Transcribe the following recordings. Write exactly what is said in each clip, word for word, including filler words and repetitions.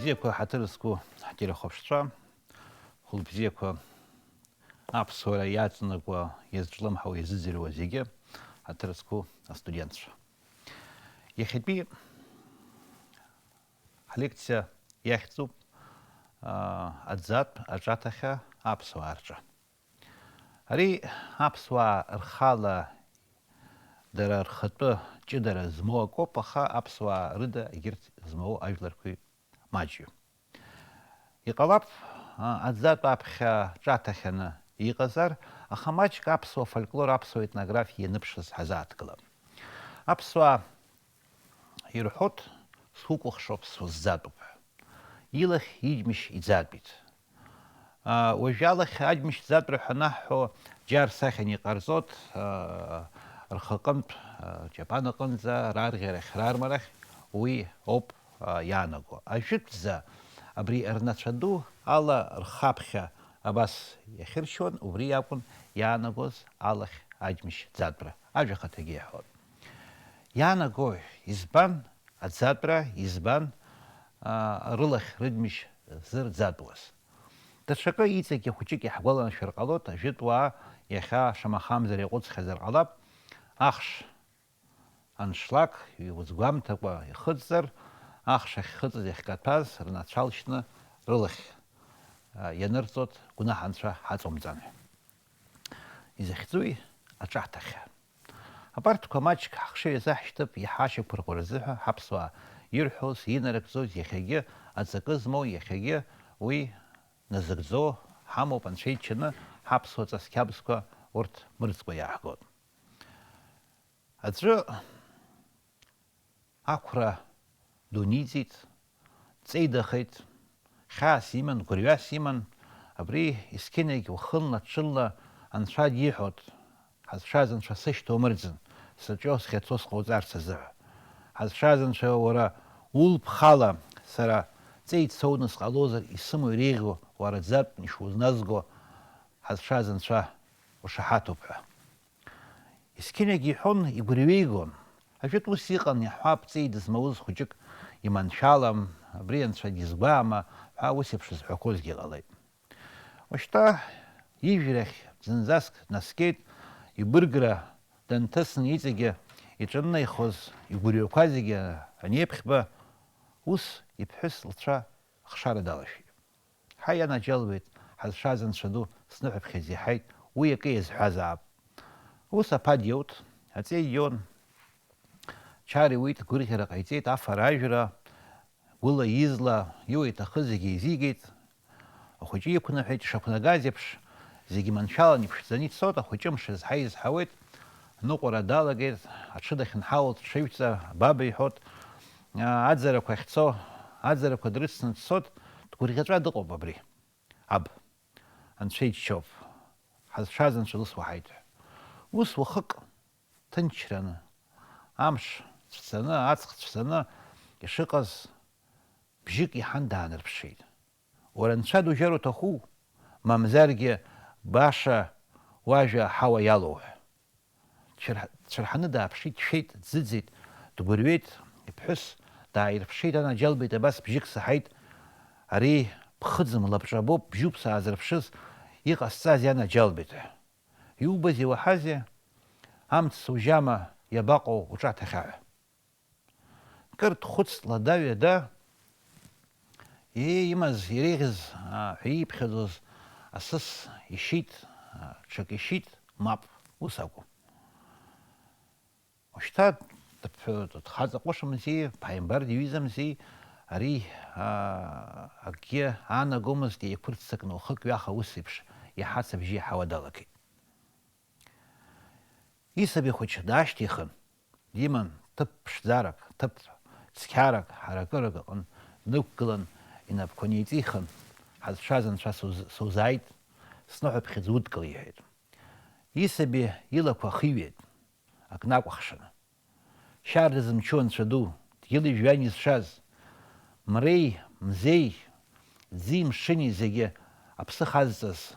Бзиақәа, ҳаҭыр зқәу ҳтелехәаԥшцәа, хәылбзиақәа, аԥсуара иаҵанакуа, иазҿлымҳау, иазыӡырҩуа зегьы, ҳаҭыр зқәу астудентцәа. Иахьатәи ҳлекциа иахьӡуп, аа, аӡатә аҿаҭахьа аԥсуаа рҿы. Ари аԥсуаа рхала дара рхатәы ҷыдара змоу акоуп, аха аԥсуаа рыда егьырҭ змоу ажәларқәеи маҷҩым. Иҟалап, а, аӡатә аԥхьа ҿаҭахьаны иҟазар, аха маҷк аԥсуа фольклор, аԥсуа етнографиа ианыԥшыз ҳазааҭгылап. Аԥсуаа ирҳәоит, сукәыхшоуп, сузӡатәуп ҳәа. Илахь иџьмышь иӡатәит. А, уажә алахь аџьмышь ӡатәра ҳәа анаҳҳәо, џьар сахьан иҟарҵоит, а, рхаҟынтә, а, ҷапан аҟынӡа, рарӷьарахь, рармарахь, уи ауп, а, иаанаго. Ажәытәӡа абри рнацәа ду ала рхаԥхьа абас иахьыршьуан, убри иакәын иаанагоз алахь аџьмышь ӡатәра. Ажәа хаҭагьы иаҳәон. Иаанагои, избан аӡатәра, избан, аа, рылахь рыдмышь зырӡатәуаз? Даҽакы иҵегь ахәыҷык иаҳгәаланашәар ҟалоит, ажәытә уаа иахьа шамахамзар иаҟәыҵхьазар ҟалап, ахш аншлак иузгәамҭакәа ихыҵзар, ахш ахьхыҵыз иахькаҭәаз рнацәа алшьны рылахь, аа, ианырҵоит, гәнаҳа анцәа ҳаҵоумҵан ҳәа. Изахьӡуи аҿаҭахьа? Абарҭқәа маҷк ҳхшыҩ азаҳшьҭып, иаҳа ашьақәырӷәӷәара азыҳәа ҳаԥсуаа ирҳәоз, инарыгӡоз, иахьагьы аҵакы змоу, иахьагьы уи назыгӡо ҳамоуп, Анцәа иччаны ҳаԥсуа ҵас қьабзқәа урҭ мырӡкәа иааҳгоит. Аӡәы ақәра дуниҵеит, ҵеидахеит, хьаас иман, гәырҩас иман, абри есқьынагь уахынла-ҽынла анцәа диҳәоит, ҳазшаз анцәа сышьҭоумырӡын, саҿио схьацо сҟауҵарц азыҳәа. Ҳазшаз анцәа уара улԥхала сара ҵеи дсоуны сҟалозар, исымоу иреиӷьу уара ӡатәны ишузназго, ҳазшаз анцәа ушаҳаҭуп ҳәа. Есқьынагь иҳәон, игәырҩеигон. Ажәытә ус иҟан, иаҳҳәап, ҵеи дызмауз хәыҷык иманшәалам, абри анцәа дизгәаама ҳәа ус еиԥш зҳәақәозгьы ҟалеит. Уажәшьҭа ижәрахь зынӡаск днаскьеит, игәыргра данҭысны иҵегьы иҿынеихоз игәырҩақәа зегьы анеиԥхьба, ус иԥҳәыс лцәа ахшара далашәеит. Ҳаи, анаџьалбеит, ҳазшаз анцәа ду сныҳәаԥхьыӡ иаҳаит, уи акы иазҳәазаап. Ус аԥа диоут, аҵеи дион. Чара иуит, гәырӷьара ҟаиҵеит, афара-ажәра, гәыла-изла, иуа иҭахыз зегьы еизигеит. Ахәыҷы иқәныҳәеит, ишақәнагаз еиԥш, зегьы маншәалан иԥшӡаны ицоит, ахәыҷы мшызҳа изҳауеит, ныҟәара далагеит, аҽы дахьынҳалоу дҽыжәҵа, баба иҳәоит, аа, аӡарақәа ахьцо, аӡарақәа дрыцны дцоит, дгәырӷьаҵәа дыҟоуп абри. Аб, анцәа иччоуп, ҳазшаз анцәа лысуаҳаит ҳәа. Ус уахык ҭынчраны, амш цәцаны, аҵх цәцаны ишыҟаз, бжьык иҳан даанарԥшит. Уара анцәа дужьар уҭаху, мамзаргьы баша уажәа аҳауа иалоу ҳәа. Дцәырҳ-, дцәырҳаны дааԥшит, дшәеит, дӡыӡеит, дгәырҩеит, иԥҳәыс дааирԥшит, анаџьалбеит, абас бжьык саҳаит, ари ԥхыӡым лабҿабоуп, бжьуп саазырԥшыз, иҟасҵазеи, анаџьалбеит ҳәа. Иубази уаҳази, амц сужьама, иабаҟоу уҿаҭахьа ҳәа. Кыр дхәыцт лада-ҩада, ии, имаз, иреиӷьыз, аа, ҳәа ииԥхьаӡоз асыс ишьит, аа, ҽак ишьит, мап, ус акәым. Ушьҭа дыԥҳәо-, дхаҵа ҟәышымзи, ԥааимбар диҩызамзи, ари, аа, акгьы аанагомызт, еиқәырццакны уахык-ҩаха ус еиԥш иаҳац абжьы иаҳауа далагеит. Исаби хәыҷ даашьҭихын, диман ҭыԥ ԥшӡарак, ҭыԥ цқьарак, ҳаракырак аҟын днықәгылан, инапқәа неиҵихын, ҳазшаз анцәа суз-, сузааит, сныҳәаԥхьыӡ удкыл, иҳәеит. Исаби илақәа хиҩеит, ак накәыхшаны. Шьарда зымчу анцәа ду, дгьыли жәҩани зшаз, мреи, мзеи, ӡи мшыни зегьы аԥсы хазҵаз,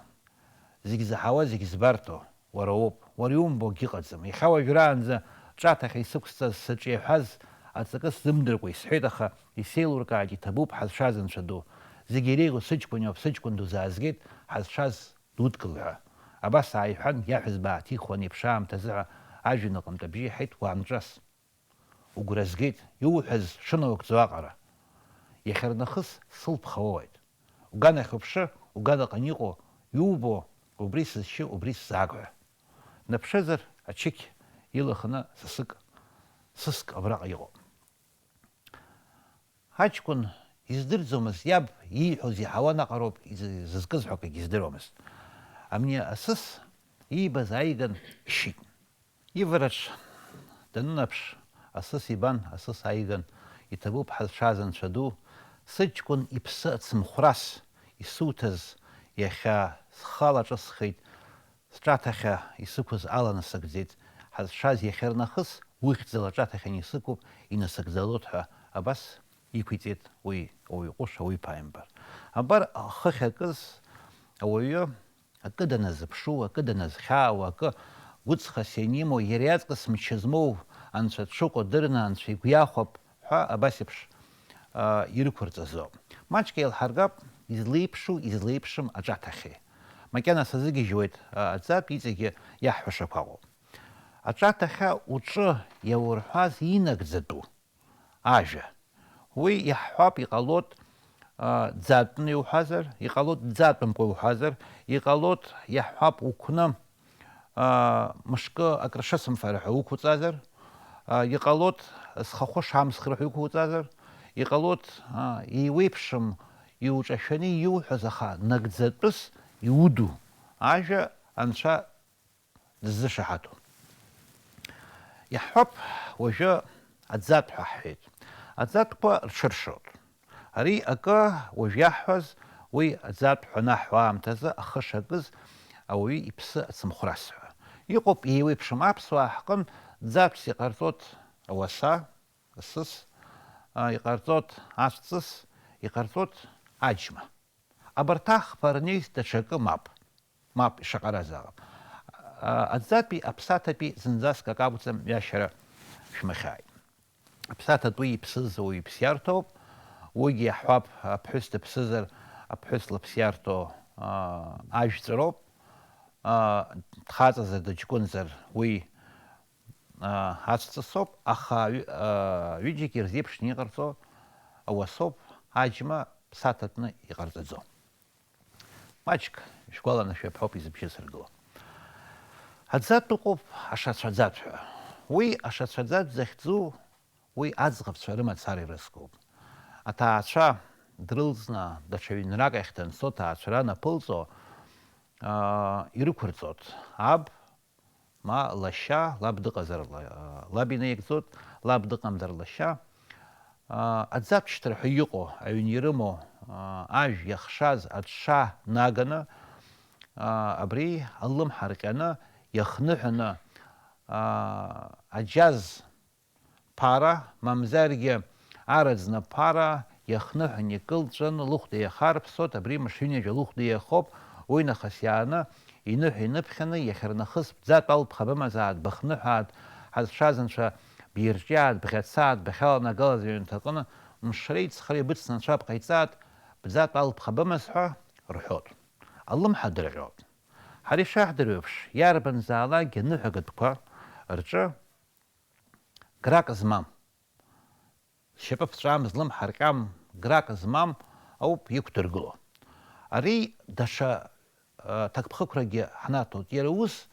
зегь заҳауа, зегь збарҭоу уара уоуп, уара иумбо акгьы ыҟаӡам. Иахьа уажәраанӡа ҿаҭахьа исықәсҵаз сыҿеиҳәаз аҵакы сзымдыркәа исҳәеит, аха исеилуркааит, иҭабуп, ҳазшаз Анцәа ду. Зегь иреиӷьу сыҷкәын иоуп, сыҷкәын дузаазгеит, ҳазшаз дудкыл ҳәа. Абас ааиҳәан, иаҳәызба ааҭихуан еиԥш аамҭазы ҳәа ажәҩан аҟынтә абжьы иҳаит уаанҿас. Угәра згеит, иуҳәаз шынаугӡо аҟара. Иахьарнахыс сылԥха уоуеит. Уганахь уԥшы, уганаҟны иҟоу, иубо, убри сызшьы, убри сзааг ҳәа. Днаԥшызар, ачықь илаханы сасык, сыск абраҟа иҟоуп. Аҷкәын издырӡомызт, иаб ииҳәоз иаҳауан аҟароуп, изы-, зызкыз ҳәа акгьы издыруамызт. Амни асыс иибаз ааиган ишьит. Ивараҿ данынаԥш, асыс ибан, асыс ааиган, иҭабуп ҳазшаз Анцәа ду, сыҷкәын иԥсы ацымхәрас исуҭаз иахьа схы алаҿысхит, сҿаҭахьа исықәыз аланасыгӡеит, ҳазшаз иахьарнахыс ухьӡала аҿаҭахьан исықәуп, инасыгӡалоит ҳәа абас иқәиҵеит уи ауаҩы ҟәыш, ауаҩы ԥааимбар. Абар, ахы ахьакыз ауаҩы акы даназыԥшу, акы даназхьаауа, акы гәыҵхас ианимоу, иара иаҵкыс мчы змоу анцәа дшыҟоу дырны анцәа игәы иахәап ҳәа абас еиԥш, а, ирықәырҵазоуп. Маҷк еилҳаргап, излеиԥшу, излеиԥшым аҿаҭахьеи. Макьана сазыгьежьуеит, а, аӡатә иҵегьы иаҳҳәашақәа ыҟоуп. Аҿаҭахьа уҿы иаурҳәаз инагӡатәу ажәа. Уи иаҳҳәап, иҟалоит, а, ӡатәны иуҳәазар, иҟалоит ӡатәымкәа иуҳәазар, иҟалоит, иаҳҳәап, уқәны, а, мышкы акрышысымфара ҳәа уқәуҵазар, а, иҟалоит, схахәы шамсхыр ҳәа иқәуҵазар, иҟалоит, а, иуеиԥшым, иуҿашәаны иуҳәаз, аха нагӡатәыс иуду ажәа анцәа дыззышаҳаҭу. Иаҳҳәап, уажәы аӡатә ҳәа ҳҳәеит. Аӡатәқәа рҽыршоит. Ари акы уажә иаҳҳәаз, уи аӡатә ҳәа анаҳҳәо аамҭазы ахы шакыз ауаҩы иԥсы ацымхәрас ҳәа. Иҟоуп, еиуеиԥшым аԥсуаа ҳҟын ӡатәс иҟарҵоит ауаса, асыс, а, иҟарҵоит аҵәҵыс, иҟарҵоит аџьма. Абарҭ ахԥа рнеис даҽакы мап. Мап, ишаҟаразаалак. А, аӡатәи аԥсаҭатәи зынӡаск акы акәӡам, ҩашьара шәмыхьааит. Аԥсаҭатәи иԥсыз уаҩ иԥсиарҭоуп, уигьы иаҳҳәап, аԥҳәыс дыԥсызар, аԥҳәыс лыԥсиарҭоу, а, ажәҵәыроуп, а, дхаҵазар, дыҷкәынзар, уи, а, аҵәҵысоуп, аха ҩ-, а, ҩыџьагьы ирзеиԥшны иҟарҵо ауасоуп, аџьма ԥсаҭатәны иҟарҵаӡом. Маҷк шәгәаланашәап ҳәа ауп изыбжьы сыргыло. Аӡатә ыҟоуп ашацәаӡатә ҳәа. Уи ашацәаӡатә захьӡу, уи аӡӷабцәа рымацара ирызкуп. Аҭаацәа дрылҵны, даҽа ҩынрак ахь данцо, аҭаацәара анаԥылҵо, аа, ирықәырҵоит. Аб ма лашьа, лаб дыҟазар, ла-, лаб инаигӡоит, лаб дыҟамзар лашьа, а, аӡатәшьҭра ҳәа иҟоу, аҩн ирымоу, а, ажә иахшаз аҽа наганы, а, абри алымҳа рҟьаны, иахныҳәаны, а, аџьаз ԥара, мамзаргьы араӡны ԥара иахныҳәан икылҵәан, лыхәда иахарԥсоит, абри мышҩынҩажәа лыхәда иахоуп, уи нахыс иааны иныҳәа иныԥхьаны, иахьарнахыс бӡатә алԥха бымазаат, быхныҳәаат, ҳазшаз анцәа бирҿиаат, бӷьацаат, бахьаланагалаз аҩнаҭаҟны мшреи ҵхреи быцны анцәа бҟаиҵаат, бӡатә алԥха бымаз ҳәа рҳәоит. Алымҳа дырҟьоит. Ҳара ишаҳдыруеиԥш, иарбанзаалакгьы аныҳәагатәқәа рҿы грак змам, зшьапы ԥҵәам, злымҳа рҟьам, грак змам ауп иқәдыргыло. Ари даҽа, а, ҭакԥхықәрагьы ҳнаҭоит. Иара ус,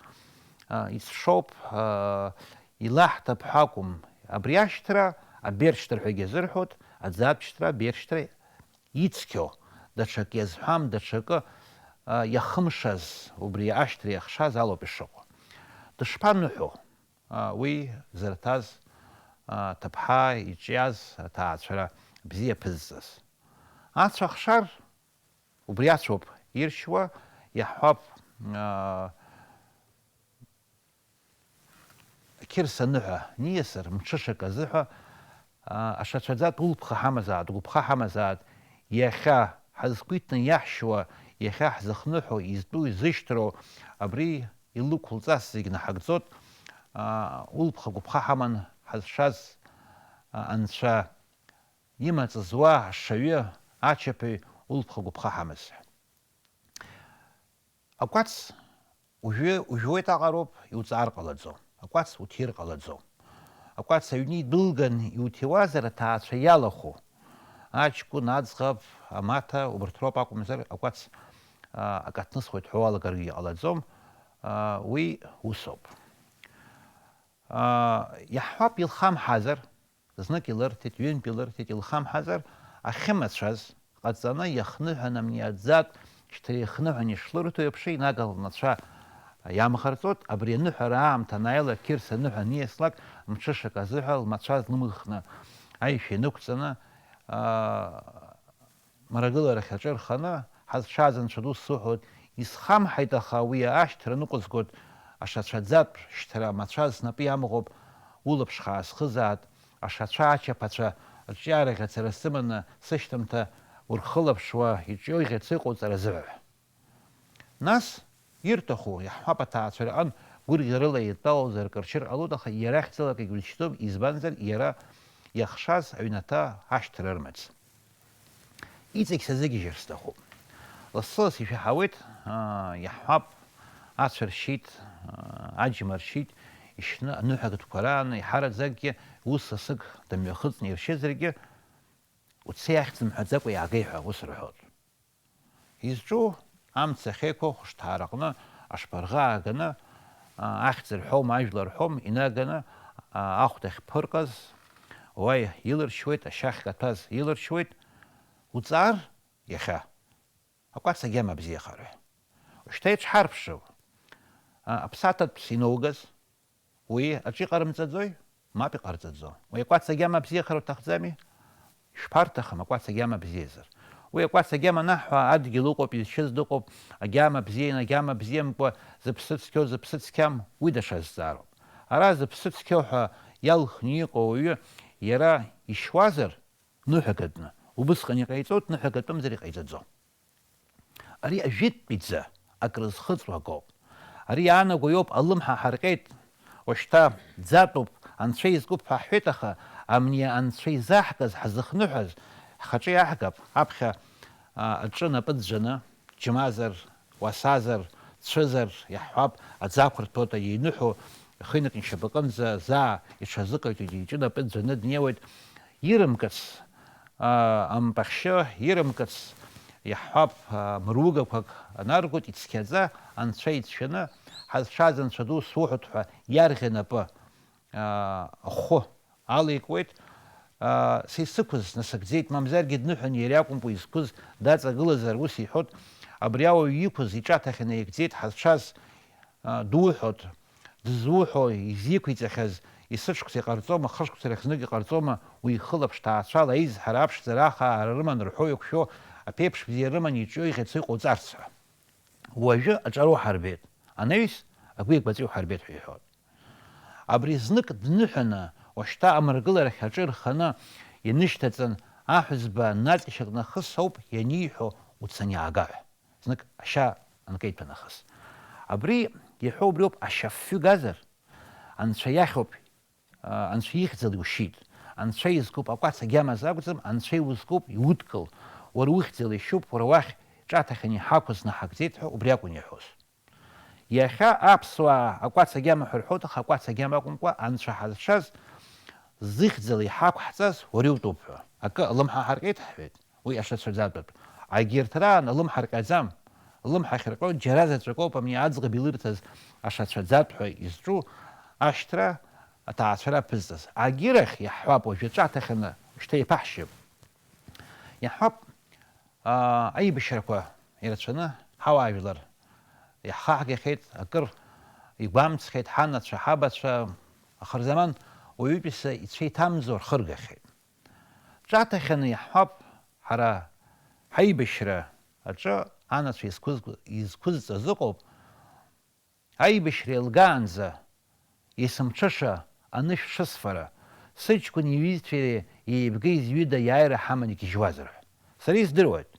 а, ицәшоуп, а, илаҳҭап ҳәа акәым. Абри ашьҭра, абершьҭра ҳәагьы азырҳәоит, аӡатәшьҭра, абершьҭра ицқьоу, даҽак иазҳәам, даҽакы, а, иахымшаз, убри ашьҭра иахшаз алоуп ишыҟоу. Дышԥаныҳәо? А, уи зырҭаз, а, ҭыԥҳа иҿиаз аҭаацәара бзиа ԥызҵаз. Ацәа хшар, убри ацәоуп иршьуа, иаҳҳәап, а, қьырса аныҳәа ниасыр, мҽышак азыҳәа, а, ашацәаӡатә улԥха ҳамазаат, гәыԥха ҳамазаат, иахьа ҳазқәиҭны иаҳшьуа, иахьа ҳзыхныҳәо, изтәу, изышьҭроу, абри илықәылҵас зегь наҳагӡот, аа, улԥха-гәыԥха ҳаман ҳазшаз, анцәа имаҵ зуа ашаҩы, ачаԥаҩ улԥха-гәыԥха ҳамаз ҳәа. Акәац ужәы-, ужәуеит аҟароуп, иуҵаар ҟалаӡом. Акәац уҭир ҟалаӡом. Акәац аҩны идәылган иуҭиуазар, аҭаацәа иалахәу, аҷкәын, аӡӷаб, амаҭа, убарҭ роуп акәымзар, акәац, а, акаҭнысхуеит ҳәа уалагаргьы ҟалаӡом, а, уи усоуп. А, иаҳҳәап, илхамҳазар, знык илырҭеит, ҩынтә илырҭеит, илхамҳазар, ахьымацәаз ҟаҵаны иахныҳәан амни аӡатә шьҭа ихныҳәан ишлырҭо еиԥш, инагала лнацәа иамӷарҵоит, абри аныҳәара аамҭа анааила, Қьырса аныҳәа аниаслак, мҽышак азыҳәа лмацәаз лымыхны аишәа инықәҵаны, аа, мрагыларахь аҿы рханы, ҳазшаз анцәа ду сзуҳәоит, исхамҳаит, аха уи ашьҭра ныҟәызгоит, ашацәаӡатә шьҭра амацәаз снапы иамӷоуп, улаԥш хаасхызаат, ашацәа ачаԥацәа рҿиара ӷьацара сыманы сышьҭамҭа урхылаԥшуа иҿиоу ӷьаца иҟоуҵара азыҳәа. Нас, ирҭаху, иаҳҳәап, аҭаацәа рҟынтә гәырӷьарыла еидтәалоузар акыр чыр ҟалоит, аха иара ахьӡалак егьузшьҭым, избанзар, иара иахшаз аҩнаҭа ашьҭра рымаӡам. Иҵегь сазыгьежьыр сҭахуп. Лассы-ласс ишәаҳауеит, аа, иаҳҳәап, ацәа ршьит, аа, аџьма ршьит, ишьны аныҳәа гатәқәа рааны, иҳараӡакгьы ус сасык дымҩахыҵны иршьызаргьы, уцеи ахьӡ мҳәаӡакәа иаагеи ҳәа ус рҳәоит. Изҿу амца ахьеиқәу хәышҭаараҟны ашԥырӷа ааганы, а, ахьӡ рҳәом, ажәла рҳәом, инаганы, а, ахәда ахьԥырҟаз, уа илыршьуеит, ашьа ахькаҭәаз илыршьуеит, уҵаар иахьа. Акәац агьама бзиахар ҳәа. Ушьҭа иҿҳарԥшып. А, аԥсаҭатәс иноугаз, уи аҿы иҟарымҵаӡои? Мап, иҟарҵаӡом. Уи акәац агьама бзиахар уҭахӡами? Ишԥарҭахым акәац агьама бзиазар? Уи акәац агьама анаҳҳәа, адгьыл ыҟоуп, изшьыз дыҟоуп, агьама бзианы, агьама бзиамкәа, зыԥсы цқьоу, зыԥсы цқьам, уи даҽа зҵаароуп. Ара зыԥсы цқьоу ҳәа иалхны иҟоу ауаҩы иара ишьуазар, ныҳәагатәны, убысҟан иҟаиҵоит, ныҳәагатәымзар иҟаиҵаӡом. Ари ажәытәтәиӡа акрызхыҵуа акоуп. Ари иаанаго иоуп, алымҳа ҳарҟьеит, уашьҭа ӡатәуп, анцәа изкуп ҳәа ҳҳәеит, аха амни анцәа изаҳкыз, ҳзыхныҳәаз, ҳхаҿы иаҳгап, аԥхьа, а, аҿы напы ӡәӡәаны, џьмазар, уасазар, цәызар, иаҳҳәап, аӡы ақәырҭәоит, иныҳәо, ихы инаркны ишьапаҟынӡа заа иҽазыҟаиҵоит, иҿы напы ӡәӡәаны днеиуеит, ирымкыц, аа, ампахьшьы ирымкыц, иаҳҳәап, аа, мыругақәак анаргоит, ицқьаӡа, анцәа ицәшәаны, ҳазшаз анцәа ду суҳәоит ҳәа иарӷьа напы, аа, ахәы алеикуеит. Аа, са исықәыз насыгӡеит, мамзаргьы дныҳәан иара иакәымкәа изқәыз даҵагылазар, ус иҳәоит, абри ауаҩ иқәыз иҿаҭахьаны иагӡеит, ҳазшаз, аа, дуҳәоит, дызуҳәо, изиқәиҵахьаз, есышықәса иҟарҵома, хышықәса рахь знык иҟарҵома, уи ихылаԥш ҭаацәала аизҳара аԥшӡара ахаара рыман рҳәо иқәшәо, аԥеиԥш бзиа рыман иҿио иӷьацо иҟауҵарц ҳәа. Уажәы аҿар уҳарбеит, анаҩс агәи агәаҵәеи уҳарбеит ҳәа иҳәоит. Абри знык дныҳәаны, уашьҭа амрагыларахь аҿы рханы ианышьҭаҵан, аҳәызба наҵишьак нахыс ауп ианиҳәо, уцаны иаага ҳәа. Знык ашьа анкеиҭәа нахыс. Абри иаҳәо убриоуп, ашьа афҩы газар, анцәа иахьоуп, а, анцәа ихьӡала иушьит. Анцәа изкуп, акәац агьамаз акәӡам, анцәа иузкуп, иудкыл. Уара ухьӡала ишьуп, уара уахь ҿаҭахьан иҳақәыз наҳагӡеит ҳәа убри акәын иаҳәоз. Иахьа аԥсуаа акәац агьама ҳәа рҳәоит, аха акәац агьама акәымкәа, анцәа ҳазшаз зыхьӡала иҳақәҳҵаз уара иутәуп ҳәа. Акы алымҳа ҳарҟьеит ҳҳәеит, уи ашацәаӡатәуп. Агьырҭ раан алымҳа рҟьаӡам. Алымҳа ахьырҟьо џьара заҵәык ауп амни аӡӷаб илырҭаз ашацәаӡатә ҳәа изҿу ашьҭра аҭаацәара аԥызҵаз. Агьырахь иаҳҳәап, уажәы аҿаҭахьаны шьҭа еиԥаҳшьып. Иаҳҳәап, аа, аибашьрақәа ирацәаны ҳауаажәлар иаҳхаҳгахьеит, акыр игәамҵхьеит ҳанацәа, ҳабацәа, ахырзаман уаҩытәыҩса ицәеиҭамӡо рхыргахьеит. Ҿаҭахьаны иаҳҳәап, ҳара ҳаибашьра аҿы анацәа изқәызк-, изқәызҵаз ыҟоуп, аибашьра еилгаанӡа, есымҽыша анышә шысфара, сыҷкәын иҩызцәеи иеибгеи зҩыда иааира ҳаман игьежьуазар ҳәа. Сара издыруеит,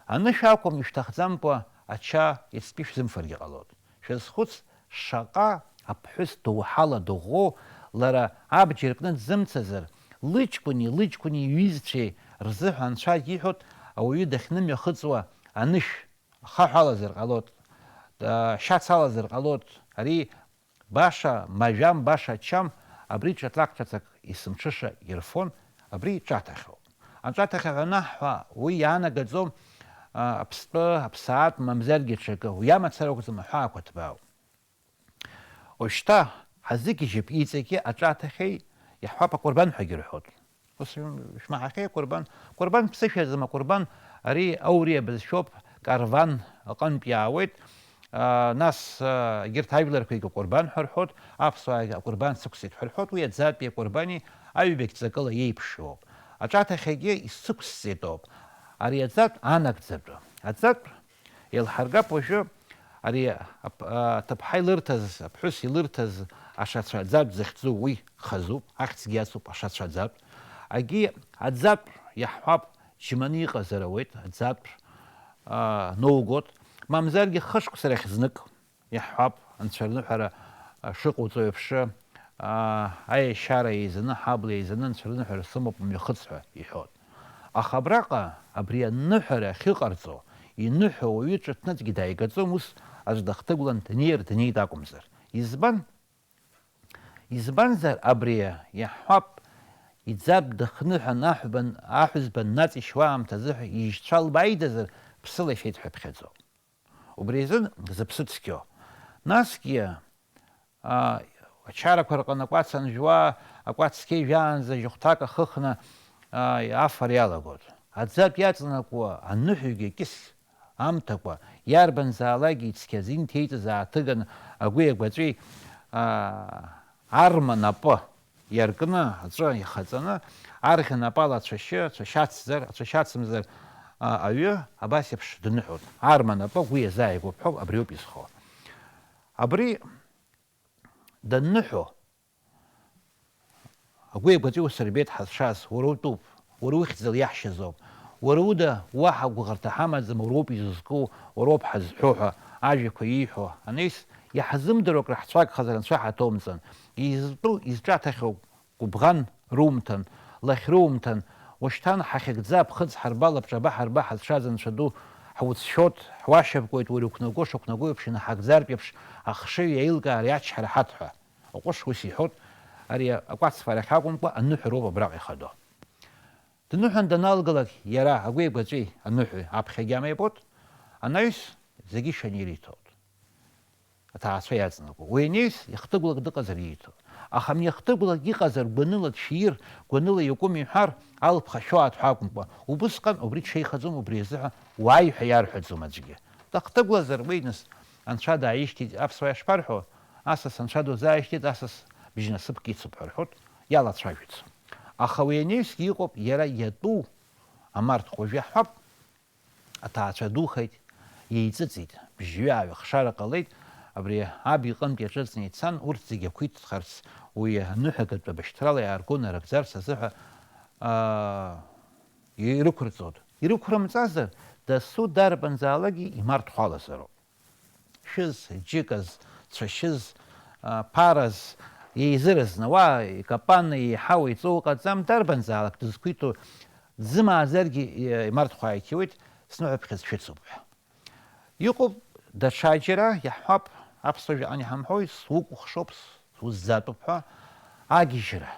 анышә акәым, ишәҭахӡамкәа ача иацтәи шәзымфаргьы ҟалоит. Шәазхәыц, шаҟа аԥҳәыс доуҳала дыӷәӷәоу, лара абџьар кны дзымцазар, лыҷкәыни, лыҷкәыни иҩызцәеи рзыҳәа Анцәа иҳәоит, ауаҩы дахьнымҩахыҵуа анышә, ахаҳә алазар ҟалоит, а, шьац алазар ҟалоит, ари баша мажәам, баша чам, абри ҿаҵак-ҿаҵак есымҽыша ирфон, абри ҿаҭахьоуп. Аҿаҭахьа ҳәа анаҳҳәа, уи иаанагаӡом, а, аԥстәы, аԥсаатә, мамзаргьы ҽакы, уи амацара акәӡам, аҳәаақәа ҭбаауп. Уажәшьҭа ҳазыгьежьып иҵегьы аҿаҭахьеи, иаҳҳәап, акәырбан ҳәагьы рҳәоит. Ус шәмаҳахьеи акәырбан? Акәырбан ԥсышәаӡам, акәырбан ари ауриа бызшәоуп, карван аҟынтә иаауеит. Аа, нас, аа, егьырҭ ажәларқәагьы акәырбан ҳәа рҳәоит, аԥсуаагьы акәырбан сықәсҵеит ҳәа рҳәоит, уи аӡатәи акәырбани аҩбагь ҵакыла еиԥшроуп. Аҿаҭахьагьы исықәсҵеитоуп. Ари аӡатә анагӡатәы. Аӡатә еилҳаргап уажәы ари ап-, а, аҭыԥҳа илырҭаз, аԥҳәыс илырҭаз ашацәа аӡатә захьӡу уи хазуп, ахьӡгьы ацуп ашацәа аӡатә. Агьи аӡатә иаҳҳәап, џьманы иҟазар ауеит, аӡатә, а, ноугот. Мамзаргьы хышықәса рахь знык иаҳҳәап, анцәа рныҳәара, а, шыҟауҵо еиԥш, а, аешьара еизаны, ҳабла еизаны, анцәа рныҳәара сымоуп, мҩахыҵ ҳәа иҳәот. Аха абраҟа абри аныҳәара ахьыҟарҵо, иныҳәо ауаҩы ҿыҭны аӡәгьы дааигаӡом, ус аӡә дахҭыгәлан днеир днеит акәымзар. Избан? Избанзар, абри иаҳҳәап, иӡатә дыхныҳәан аҳәбан, аҳәызба днаҵишьуа аамҭазы ҳәа ижьцәа лбааидазар, ԥсыла ишәеит ҳәа иԥхьаӡо. Убри азын зыԥсы цқьоу. Насгьы, аа, ачарақәа рҟны акәац анжәуа, акәац цқьа ижәаанӡа жьыхәҭак ахыхны, аа, афара иалагоит. Аӡатә иаҵанакуа аныҳәаҩгьы акьыс амҭакәа, иарбанзаалакгьы ицқьаӡа инҭеиҵаз ааҭыганы агәи агәаҵәеи, аа, арма напы иаркны, аҵәы ихаҵаны, арӷьа напала ацәашьы, ацәашьы ацзар, ацәашьы ацымзар, а, аҩы абас еиԥш дныҳәоит. Арма напы агәы иазааигәоуп ҳәа абриоуп изхо. Абри данныҳәо, агәи агәаҵәеи усырбеит ҳазшаз, уара утәуп, уара ухьӡала иаҳшьазоуп, уара уда уаҳа гәыӷырҭа ҳамаӡам, уара уоуп изызку, уара уоуп ҳазҳәо ҳәа ажәақәа ииҳәо анеис, иаҳзымдыруа акры ҳцәагхазар анцәа ҳаҭоумҵан, изтәу, изҿаҭахьоу гәыбӷан румҭан, лахь румҭан, ушьҭан ҳахьыгӡа аԥхыӡ ҳарба, лабҿаба ҳарба ҳазшаз анцәа ду, ҳуцәшәоит, ҳуашьапкуеит, уара уқәнаго шақәнаго еиԥш инаҳагӡартә еиԥш ахшыҩ еилкаара иачҳара ҳаҭ ҳәа. Аҟәыш ус иҳәоит, ари акәацфарахь акәымкәа, аныҳәа роуп абраҟа ихадоу. Дныҳәан даналгалак, иара агәи агәаҵәеи аныҳәеи аԥхьагьама иабоит, анаҩс зегьы шәаны ириҭоит. Аҭаацәа иаҵанакуа. Уи анаҩс, ихҭыгәлак дыҟазар ииҭоит. Аха абни ихҭыгәлак иҟазар, гәаныла дшәир, гәаныла иакәым иҳәар, алԥха шәоуааит ҳәа акәымкәа, убысҟан убри дшеихаӡом, убри азыҳәа уааи ҳәа иарҳәаӡом аӡәгьы. Дахҭыгәлазар, уи нас анцәа дааишьҭит, аԥсуаа ишԥарҳәо, асас анцәа дузааишьҭит, асас бжьнасыԥк ицуп ҳәа рҳәоит, иалацәажәаӡом. Аха уи анаҩсгьы иҟоуп иара иатәу амарҭ. Уажә иаҳҳәап, аҭаацәа духеит, еиҵыҵит, бжьҩы-ааҩы хшара ҟалеит, абри аб иҟынтә иаҿыҵны ицан, урҭ зегьы ақәиҭхарц уи аныҳәагатәы абашьҭрала иааргон арыгӡарц азыҳәа, аа, ирықәырҵоит. Ирықәрымҵазар, дасу дарбанзаалакгьы имарҭхәалазароуп. Шәыз, џьыказ, цәашьыз, а, ԥараз, еизыразны, уа икапаны, еиҳау, иҵоу ыҟаӡам, дарбанзаалак дызқәиҭу, дзымааӡаргьы, и-, имарҭхәааит иуеит, сныҳәаԥхьыӡ шәыцуп ҳәа. Иҟоуп даҽаџьара, иаҳҳәап, аԥсуа жәаҟан иҳамҳәои, сукәыхшоуп, сузӡатәуп ҳәа агьежьра.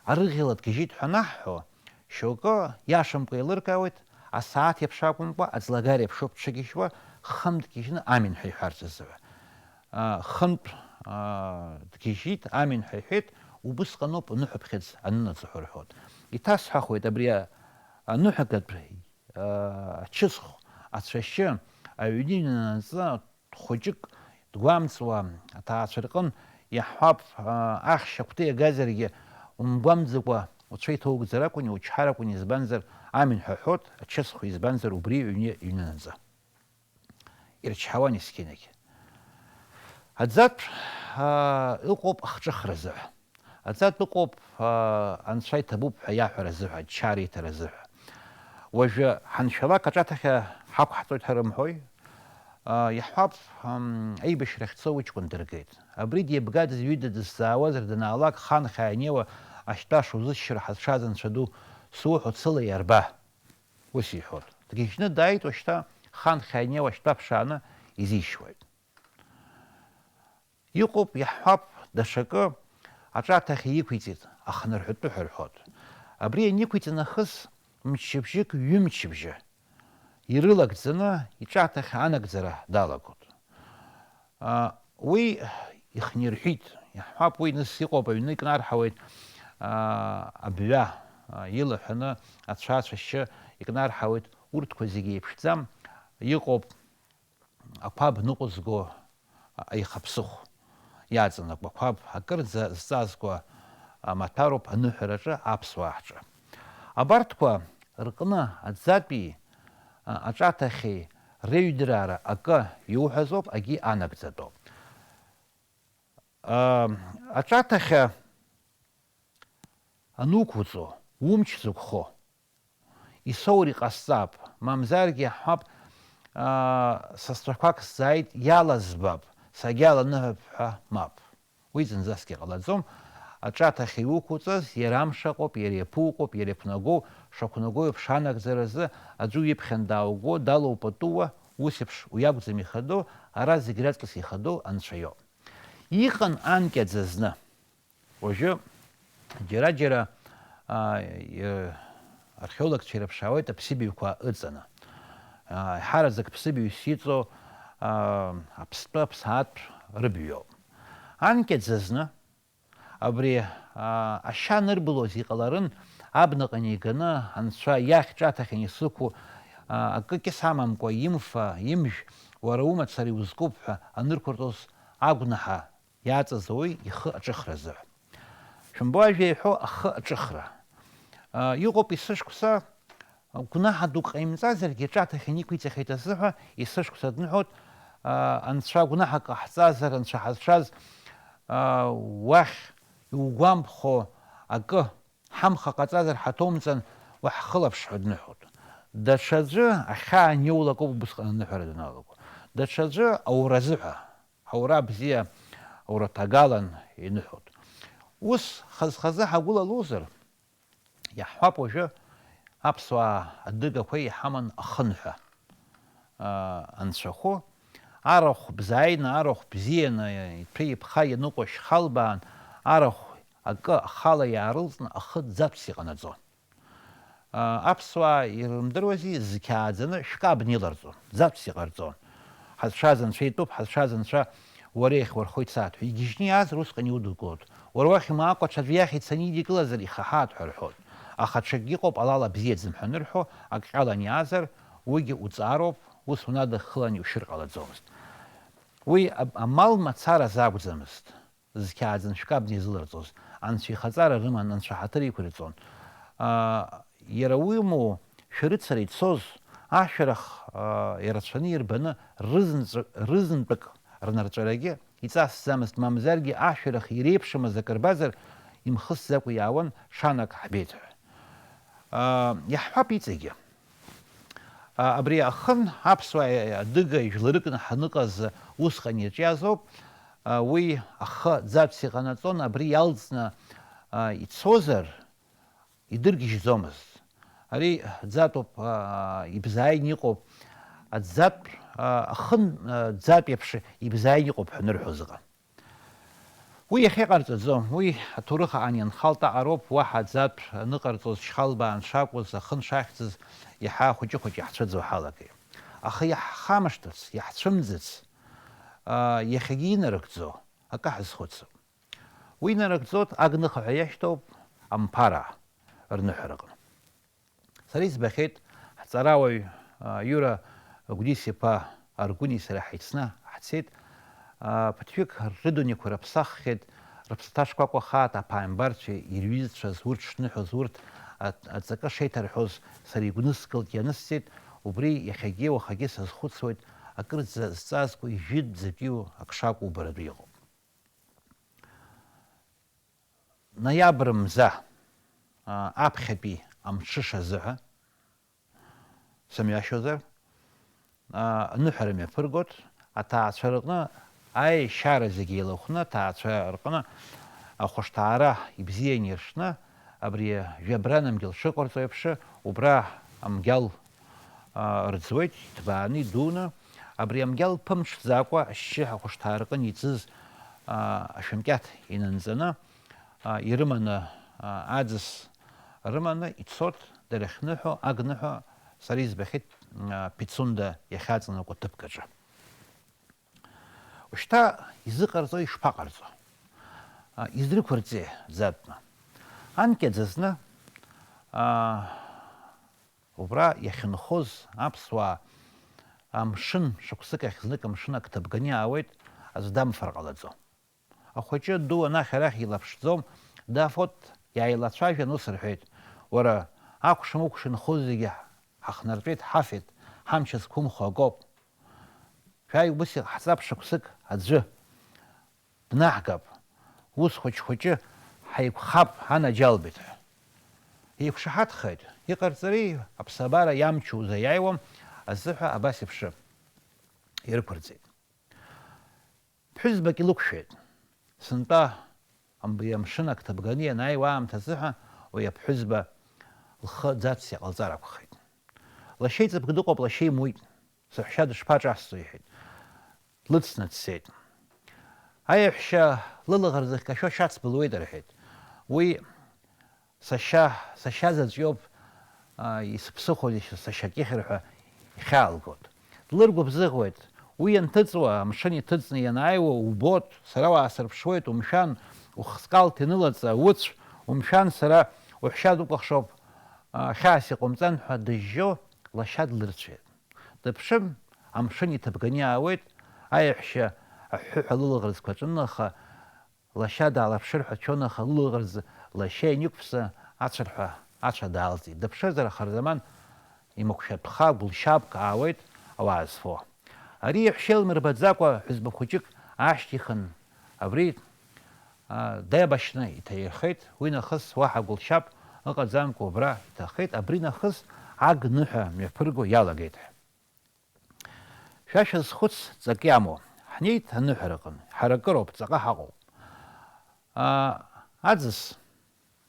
Арыӷьала дгьежьит ҳәа анаҳҳәо, шьоукы иашамкәа еилыркаауеит, асааҭ еиԥш акәымкәа, аӡлагара еиԥшоуп дшыгьежьуа, хынтә дгьежьны амин ҳәа иҳәарц азыҳәа. А, хынтә, а, дгьежьит, амин ҳәа иҳәеит, убысҟаноуп аныҳәаԥхьыӡ анынаӡо ҳәа рҳәоит. Иҭасҳәахуеит абри а-, аныҳәагатә, а, ачысхә, ацәашьы, аҩны инанаҵы, хәыҷык дгәамҵуа аҭаацәа рҟын иаҳҳәап, а, ахьшь агәҭа иагазаргьы умгәамҵӡакәа уцәа иҭоугӡар акәын, иучҳар акәын, избанзар, амин ҳәа ҳҳәот, ачысхә, избанзар, убри аҩны иҩнанаҵы. Ирчҳауан есқьынагь. Аӡатә, а, ыҟоуп ахҿыхра азыҳәа. Аӡатә ыҟоуп, аа, анцәа иҭабуп ҳәа иаҳәара азыҳәа, ачара иҭара азыҳәа. Уажәы ҳаншәалак аҿаҭахьа ҳақәҳҵоит ҳәа рымҳәои? Аа, иаҳҳәап, ам, аибашьра ахьцо уҷкәын дыргеит. Абри деибгадаз ҩыда дызҵаауазар данаалак, хан хаа инеиуа, ахьтәаша узысшьыр ҳазшаз анцәа ду, суҳәоит, сыла иарба. Ус иҳәоит. Дгьежьны дааит, уашьҭа хан хьаниа уашьҭа ԥшааны изишьуеит. Иҟоуп, иаҳҳәап, даҽакы аҿаҭахь иқәиҵеит, ахнырҳәатәы ҳәа рҳәоит. Абри аниқәиҵа нахыс мчыбжьык, ҩымчыбжьы ирылагӡаны иҿаҭахь анагӡара далагоит. Уи ихнирҳәит, иаҳҳәап, уи нас иҟоуп, аҩны икнарҳауеит абҩа, илаҳәаны ацәа ацәашьы икнарҳауеит, урҭқәа зегьы еиԥшӡам, иҟоуп ақәаб ныҟәызго аихаԥсыхә иаҵанакуа ақәаб, акырӡа зҵазкуа амаҭәароуп аныҳәараҿы аԥсуаа ҳҿы. Абарҭқәа рҟны аӡатәи аҿаҭахьеи реҩдраара акы иуҳәазоуп, акгьы анагӡатәуп. Аҿаҭахьа ануқәуҵо, умч зықәхо, исоур иҟасҵап, мамзаргьы иаҳҳәап, сасцәақәак сзааит, иалаӡбап, сагьаланыҳәап ҳәа мап. Уи зынӡаск иҟалаӡом. Аҿаҭахьа иуқәуҵаз иара амш аҟоуп, иара иаԥуҟоуп, иара иақәнагоу, шақәнагоу еиԥш анагӡаразы аӡәы уиԥхьан даауго, далоу пату уа, ус еиԥш уи акәӡам ихадоу, ара зегь раҵкыс ихадоу Анцәа иоуп. Иҟан анкьаӡа зны. Уажәы џьара-џьара, аа, и-, археологцәа ирыԥшаауеит аԥсыбаҩқәа ыҵаны. Аа, ҳараӡак ԥсыбаҩс иҵоу, аа, аԥстәы, аԥсаатә рыбаҩоуп. Анкьаӡа зны абри, аа, ашьа анырбылоз иҟаларын, абнаҟа инеиганы анцәа иахь ҿаҭахьан исықәу, аа, акы кьыс амамкәа, имфа, имжә, уара умацара иузкуп ҳәа анырқәырҵоз агәнаҳа иаҵаз ауаҩы ихы аҿыхра азыҳәан. Шәымбо ажәа иҳәо ахы аҿыхра. Иҟоуп есышықәса гәнаҳа дук ҟаимҵазаргьы, ҿаҭахьан иқәиҵахьеит азыҳәа, есышықәса дныҳәоит, анцәа гәнаҳа ҟаҳҵазар, анцәа ҳазшаз, уахь иугәамԥхо акы ҳамха ҟаҵазар ҳаҭоумҵан, уаҳхылаԥш ҳәа дныҳәоит. Даҽаӡәы ахьаа аниоулак ауп убысҟан аныҳәара даналаго. Даҽаӡәы ауразы ҳәа. Аура бзиа, аура ҭагалан иныҳәоит. Ус хаз-хазы ҳагәылалозар, иаҳҳәап уажәы аԥсуаа адыгақәа иҳаман ахынҳәа, аа, анцәахәы, арахә бзааины, арахә бзианы, иҭәы-иԥха ианыҟәо шьхалбаан, арахә акы ахала иаарылҵны ахы ӡатәс иҟанаҵон. Аԥсуаа ирымдыруази, зқьааӡаны шәкы абна иларҵон, ӡатәс иҟарҵон. Ҳазшаз анцәа итәуп, ҳазшаз анцәа уара иахьуархоит сааҭ ҳәа. Игьежьны иаазар усҟан иудукылоит. Уара уахь имаакәа аҽаӡәы иахь ицаны идикылазар ихаҳааит ҳәа рҳәоит. Аха ҽакгьы ыҟоуп, алала бзиаӡам ҳәа анырҳәо, акҟьалан иаазар, уигьы уҵаароуп, ус унадыххылан иушьыр ҟалаӡомызт. Уи аб-, амал мацаразы акәӡамызт. Зқьааӡан шәкы абна изыларҵоз, анцәа ихаҵара рыман, анцәа ҳаҭыр иқәирҵон. Аа, иара уимоу, шәарыцара ицоз, ашәарах, аа, ирацәаны ирбаны, рызынҵә-, рызынтәык рнарҵәарагьы иҵасӡамызт, мамзаргьы ашәарах иреиԥшымыз акы рбазар, имхысӡакәа иаауан, шанак ҳбеит ҳәа. Аа, иаҳҳәап иҵегьы. А, абри ахын аԥсуаа адыга ижәларыкны ҳаныҟаз усҟан иаҿиазоуп. А, уи ахы ӡатәс иҟанаҵон, абри иалҵны, а, ицозар, идыргьежьӡомызт. Ари ӡатәуп, а, ибзааины иҟоуп, аӡатә, а, ахын, а, ӡатә еиԥш ибзааины иҟоуп ҳәа анырҳәоз ыҟан. Уи иахьа иҟарҵаӡом, уи аҭоурых аан ианхалт аҟароуп, уаҳа аӡатә аныҟарҵоз шьхалбаан шакәыз, ахын шахьӡыз иаҳа хәыҷы-хәыҷы иаҳцәыӡуа ҳалагеит. Аха иаҳхамышҭырц, иаҳцәымӡырц, аа, иахьагьы инарыгӡо акы ҳазхәыцып. Уи инарыгӡоит, агныха ҳәа иашьҭоуп, амԥара рныҳәараҟны. Сара избахьеит, ҳҵарауаҩ, а, Иура Гәдис-иԥа Аргәыни сареи ҳаицны ҳцеит. А, ԥыҭҩык рыдунеиқәа раԥсаххьеит, рыԥсаҭа шкәакәахааит, аԥааимбарцәеи ирҩызцәаз урҭ шныҳәоз, урҭ аҵ-, аҵакы шеиҭарҳәоз сара игәныскылт, ианысҵеит, убри иахьагьы уахагьы сазхәыцуеит, акырӡа зҵазкуа ижәытәӡатәиу ак шакәу убаратәы иҟоуп. Ноиабр мза, аа, аԥхьатәи амҽыша азыҳәа, сымҩашьозар, аа, аныҳәара мҩаԥыргоит, аҭаацәа рҟны аешьара зегьы еилахәны, аҭаацәа рҟны, ахәышҭаара ибзианы иршны, абри жәабран амгьал шыҟарҵо еиԥш, убра амгьал, а, рӡуеит, иҭбааны, идуны. Абри амгьал ԥымҽӡакәа ашьшьыҳәа ахәышҭаара рҟын иӡыз, а, ашәамкьаҭ инанҵаны, а, ирыманы, а, аӡыс рыманы ицот, дара ахьныҳәо, агныҳәа сара избахьеит, а, Пицунда иахьаҵанакуа ҭыԥк аҿы. Ушьҭа изыҟарҵо ишԥаҟарҵо? А, изрықәырҵеи, ӡатәны? Анкьа ӡазны, а, убра иахьынхоз аԥсуаа амшын шықәсык ахь знык амшын ак ҭабганы иаауеит, аӡә дамфар ҟалаӡом. Ахәыҷы аду анахь-арахь илаԥшӡом, дафот, иааилацәажәан ус рҳәеит, уара, акәшамыкәша инхоз зегьы ҳахнартәеит, ҳафеит, ҳамч зқәымхо акоуп. Шәааи, ус иҟаҳҵап шықәсык аӡәы днаҳгап, ус хәыҷ-хәыҷы ҳаиқәхап, анаџьалбеит ҳәа. Еиқәшаҳаҭхеит, иҟарҵари, аԥсабара иамчузеи иааиуам азыҳәа абас еиԥш ирықәырҵеит. Ԥҳәызбак илықәшәеит. Сынтәа абри амшын ак ҭабганы ианааиуа аамҭазыҳәа уи аԥҳәызба лхы ӡац иҟалҵар акәхеит. Лашьа иҵабгы дыҟоуп, лашьа имуит. Саҳәшьа дышԥаҿасҵо, иҳәеит. Длыцны дцеит. Аиаҳәшьа лылаӷырӡ ахькашәо шьац былуеит, рҳәеит. Уи сашьа, сашьа заҵәиоуп, а, исыԥсыхәоз сашьа кьыхьыр ҳәа ихьаалгоит. Длыргәыбзыӷуеит. Уи ианҭыҵуа, амшын иҭыҵны ианааиуа убоит, сара уаасырԥшуеит, умшәан, ухскалҭ инылаҵа, уцә, умшәан, сара уҳәшьа дукәыхшоуп, а, хьаас иҟоумҵан ҳәа дыжьжьо лашьа длырцәеит. Дыԥшын, амшын иҭабганы иаауеит, аиаҳәшьа аҳәҳәыҳәа лылаӷырӡқәа ҿын, аха лашьа даалаԥшыр ҳәа дшәон, аха лылаӷырӡ лашьа ианиқәԥса, ацәырҳәа ацәа даалҵит. Дыԥшызар, ахарзаман имықәшәатәха гәылшьапк аауеит ауаа зфо. Ари иаҳәшьа илмырбаӡакәа ҳәызба хәыҷык аашьҭихын, абри, а, деибашьны иҭаирхеит. Уи нахыс уаҳа гәылшьап ыҟаӡамкәа убра иҭахеит. Абри нахыс аг ныҳәа мҩаԥырго иалагеит ҳәа. Шәа шәазхәыц, ҵак иамоу. Ҳнеит аныҳәараҟны. Ҳаракыроуп, ҵаҟа ҳаҟоуп. А, аӡыс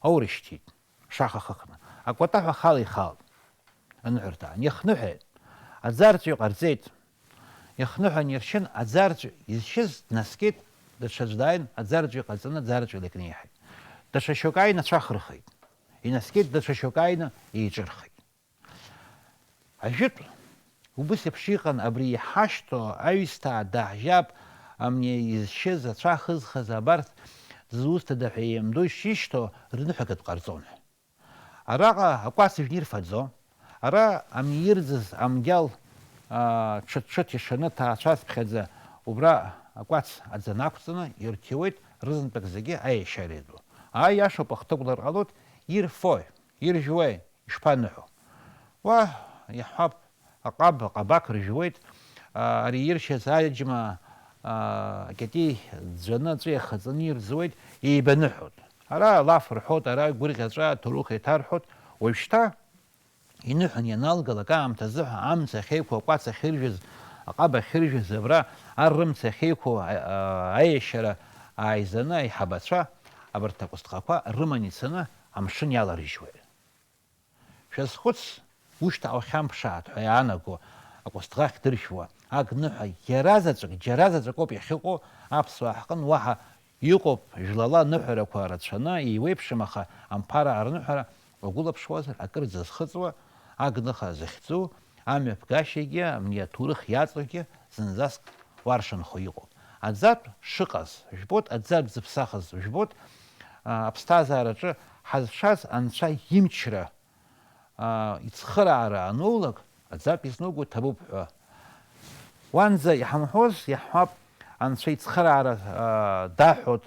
аурышьҭит, шаха хыхны. Акәатаҳәа хала ихалт. Аныҳәарҭа аан. Иахныҳәеит. Аӡарҵәи ҟарҵеит. Иахныҳәан иршьын, аӡарҵә изшьыз днаскьеит, даҽаӡә дааин, аӡарҵәи ҟаҵаны аӡарҵәи лакнеиҳаит. Даҽа шьоук ааины ацәа ахырхит. Инаскьеит, даҽа шьоук ааины еиҿырхит. Ажәытә убыс еиԥш иҟан абри иҳашьҭоу аҩсҭаа даҳжьап, амни изшьыз ацәа хызхыз абарҭ зусҭада ҳәа еимдо ишишьҭоу рныҳәа акы дҟарҵон. Араҟа акәац ижәны ирфаӡо, ара амни ирӡыз амгьал, аа, ҽыҭ-ҽыҭ ишаны ҭаацәацԥхьаӡа убра акәац аӡы анақәҵаны ирҭиуеит рызынтәык зегьы аиашьара иатәу. Аиашоуп ахҭыгәлар ҟалоит, ирфои, иржәуеи? Ишԥаныҳәо? Уа, иаҳҳәап, аҟаб, аҟабақ ржәуеит, а, ари иршьыз аџьма, а, акьатеи ӡәӡәаны аҵәы иахаҵаны ирӡуеит, еибаныҳәоит. Ара алаф рҳәоит, ара гәырӷьаҵәа, аҭоурых еиҭарҳәоит. Уажәшьҭа иныҳәан ианалгалак аамҭазыҳәа амца ахьеиқәу, акәац ахьыржәыз, аҟаб ахьыржәыз, абра ар рымца ахьеиқәу, а, а, аиашьара ааизаны аиҳабацәа абарҭ акәысҭӷақәа рыман ицаны амшын иаларыжьуеит. Шәазхәыц, ушьҭа уахьамԥшааит ҳәа иаанаго акәысҭӷа ахьдыршәуа, ак ныҳәа, иаразнак, џьаразнак ауп иахьыҟоу, аԥсуаа ҳҟын уаҳа иҟоуп, жәлала аныҳәарақәа рацәаны, еиуеиԥшым, аха амԥара арныҳәара уагәылаԥшуазар, акырӡа зхыҵуа, агныха захьӡу, амҩаԥгашьагьы, амни аҭоурых иаҵоугьы зынӡаск уаршанхо иҟоуп. Аӡатә шыҟаз жәбоит, аӡатә зыԥсахыз жәбоит, а, аԥсҭазаараҿы ҳазшаз Анцәа имчра, а, ицхыраара аноулак, аӡатә изнуго ҭабуп ҳәа. Уанӡа иҳамҳәоз, иаҳҳәап, Анцәа ицхыраара, а, даҳәот,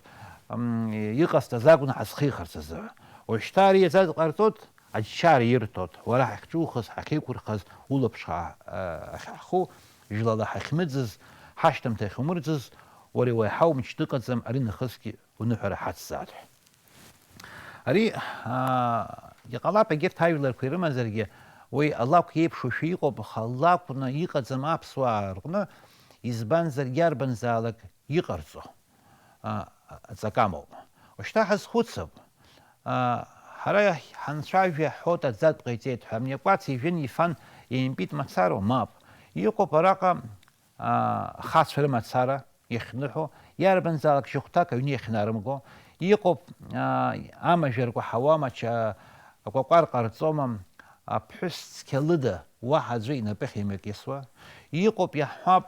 м, иҟасҵаз акәны ҳазхихырц азы. Уажәшьҭа ари иаӡатә ҟарҵот, аџьшьара ирҭот, уара ҳахьҿухыз, ҳахьеиқәырхаз, улаԥш ха-, а, ахьаҳху, жәлала ҳахьмыӡыз, ҳашьҭамҭа ахьумырӡыз, уара иуеиҳау мчы дыҟаӡам, ари нахысгьы уныҳәара ҳацзааит ҳәа. Ари, аа, иҟалап, егьырҭ ажәларқәа ирымазаргьы, уи алакә иеиԥшушәа иҟоуп, аха алакәны иҟаӡам аԥсуаа рҟны, избанзаргьы арбанзаалак иҟарҵо, а, аҵакы амоуп. Ушьҭа ҳазхәыцып. Ҳара ҳанцәажәа ҳҳәоит, аӡатә ҟаиҵеит ҳәа. Амни акәац ижәын, ифан, еимпит мацароу? Мап. Иҟоуп араҟа ахацәа рымацара иахьныҳәо, иарбанзаалак жьыхәҭак аҩны иахьнарымго. Иҟоуп амажәарқәа ҳауама, акәакәар ҟарҵома, аԥҳәыс цқьа лыда уаҳа аӡәы инапы ахьимакьысуа. Иҟоуп, иаҳҳәап,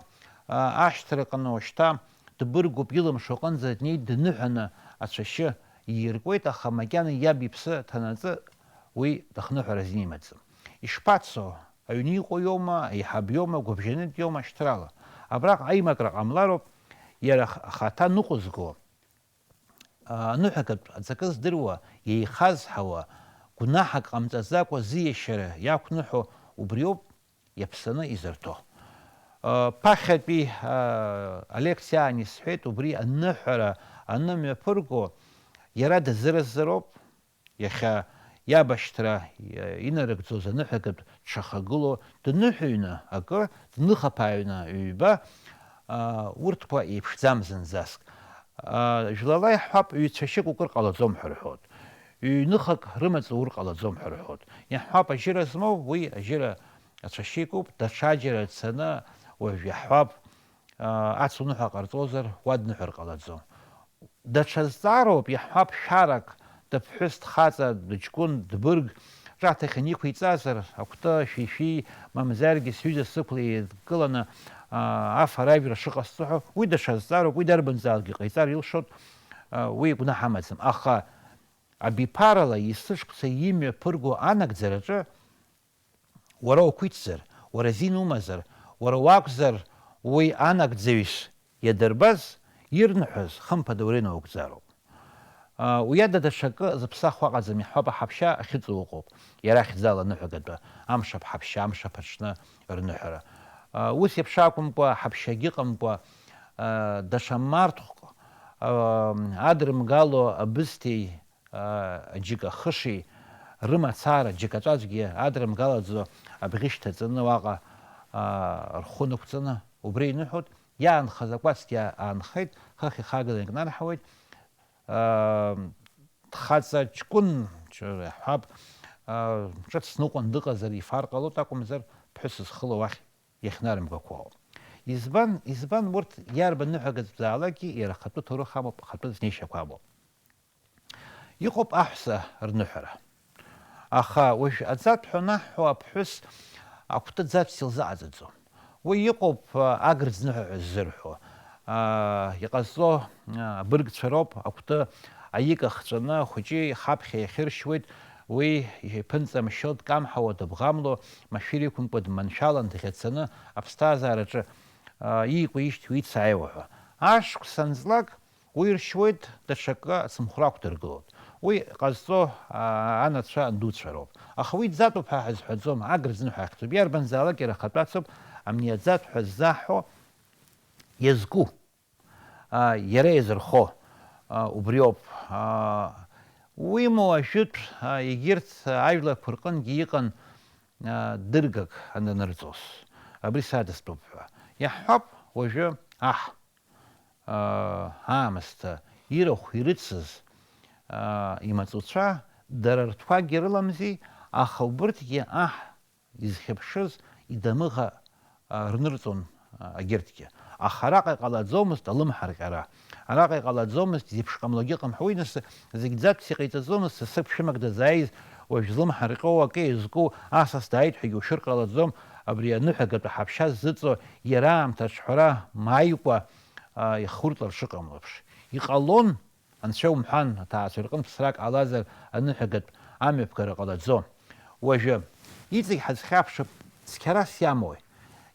ашьҭраҟны уажәшьҭа дбыргуп, илымшо аҟынӡа днеит дныҳәаны ацәашьы ииркуеит, аха макьана иаб иԥсы ҭанаҵы уи дахныҳәар азин имаӡам. Ишԥацо, аҩны иҟоу иоума, аиҳаб иоума, гәыбжьанытә иоума, шьҭрала? Абраҟа аимакра ҟамлароуп, иара ахаҭа ныҟәызго, аныҳәагатә аҵакы здыруа, иеихазҳауа, гәнаҳак ҟамҵаӡакәа зиашьара иақәныҳәо убриоуп иаԥсаны изырҭо. Ԥахьатәи алекциа аан исҳәеит, убри аныҳәара анымҩаԥырго, иара дазыраззароуп, иахьа иабашьҭра инарыгӡоз аныҳәагатә дшахагылоу, дныҳәаҩны акы, дныхаԥааҩны ҩба, урҭқәа еиԥшӡам зынӡаск. Жәлала иаҳҳәап, ҩцәашьык укыр ҟалаӡом ҳәа рҳәоит. Ҩныхак рымаҵ ур ҟалаӡом ҳәа рҳәоит. Иаҳҳәап, ажьыра змоу, уи ажьыра ацәашьы икуп, даҽаџьара дцаны, уажә иаҳҳәап, ацуныҳәа ҟарҵозар, уа дныҳәар ҟалаӡом. Даҽа зҵаароуп, иаҳҳәап, шәарак, дыԥҳәыс, дхаҵа, дыҷкәын, дбырг, ҿаҭахьан иқәиҵазар, акәты, шәишәи, мамзаргьы сҩыза сықәла еидкыланы, афара-ажәра шыҟасҵо ҳәа, уи даҽа зҵаароуп, уи дарбанзаалакгьы ҟаиҵар илшоит, уи гәнаҳа амаӡам. Аха абиԥарала есышықәса имҩаԥырго анагӡараҿы, уара уқәиҭзар, уара азин умазар, уара уакәзар уи анагӡаҩыс иадырбаз, ирныҳәаз, хымԥада, уара инаугӡароуп. Уи ада даҽакы зыԥсахуа ыҟаӡам, иаҳҳәап, аҳаԥшьа ахьыҵоу ыҟоуп, иара ахьӡала аныҳәагатәы, амш аԥҳаԥшьа, амш аԥыҽны рныҳәара. Ус еиԥш акәымкәа, аҳаԥшьагьы ыҟамкәа, даҽа марҭхәк адрымгало абысҭеи, џьыка хыши рымацара, џьыка ҵәаӡәгьы адрымгалаӡо, абӷьы шьҭаҵаны уаҟа рхәы нықәҵаны убра иныҳәоит, иаанхаз акәацгьы аанхеит, хыхь ихаганы икнарҳауеит, дхаҵа ҷкәын, ҳәап, ҿыц ныҟәан дыҟазар ифар ҟалоит, акәымзар ԥҳәыс зхыло уахь иахьнарымгақәоу. Избан, избан урҭ иарбан ныҳәагатәзаалакгьы иара ахатәы ҭоурых амоуп, ахатәы знеишьақәа амоуп. Иҟоуп аҳәса рныҳәара. Аха уажә аӡатәҳәа анаҳҳәо аԥҳәыс акәты ӡатәс илзыҟаҵаӡом. Уи иҟоуп, а, агырӡныҳәа ҳәа ззырҳәо. А, иҟазҵо, а, абыргцәа роуп, акәты аик ахҵәаны ахәыҷы ихаԥхьа иахьыршьуеит, уи иԥынҵа мшьо дкамҳауа дыбӷамло, машәыр иқәымкәа дманшәалан дӷьацаны аԥсҭазаараҿы, а, иику ишьҭоу ицааиуа ҳәа. Ашықәс анҵлак, уи ршьуеит, даҽакы ацымхәра ақәдыргылоит. Уи ҟазҵо, аа, анацәа, андуцәа роуп. Аха уи ӡатәуп ҳәа ҳазҳәаӡом, агырӡныҳәа ахьӡуп. Иарбанзаалак иара ахатәы ацуп, амни аӡатә ҳәа ззаҳҳәо иазку, аа, иара иазырхо, аа, убриоуп. Аа, уимоу ажәытә, аа, егьырҭ ажәларқәа рҟынгьы иҟан, аа, дыргак ананырҵоз. Абри садыстәуп ҳәа. Иаҳҳәап, уажәы аҳ. Аамысҭа ирахә ирыцыз имаҵуцәа дара ртәқәакгьы рыламзи, аха убырҭгьы аҳ изхьыԥшыз идамыӷа рнырҵон егьырҭгьы. Аха араҟа иҟалаӡомызт алымҳа арҟьара. Араҟа иҟалаӡомызт зеиԥш ҟамлогьы ыҟам ҳәа, уи нас зегь ӡатәс иҟаиҵаӡомызт, сасык ԥшәымак дазааиз, уажә злымҳа рҟьоу акы иазку асас дааит ҳәагьы ушәыр ҟалаӡом, абри аныҳәагатәы ҳаԥшьа ззыҵо иара аамҭа аҿҳәара мааикәа ихуртлар шыҟамло еиԥш. Иҟалон, анцәа умҳәан, аҭаацәа рҟынтә ԥсрак ҟалазар аныҳәагатә амҩаԥгара ҟалаӡом. Уажәы, иҵегь ҳазхьаԥшып, цқьарас иамои,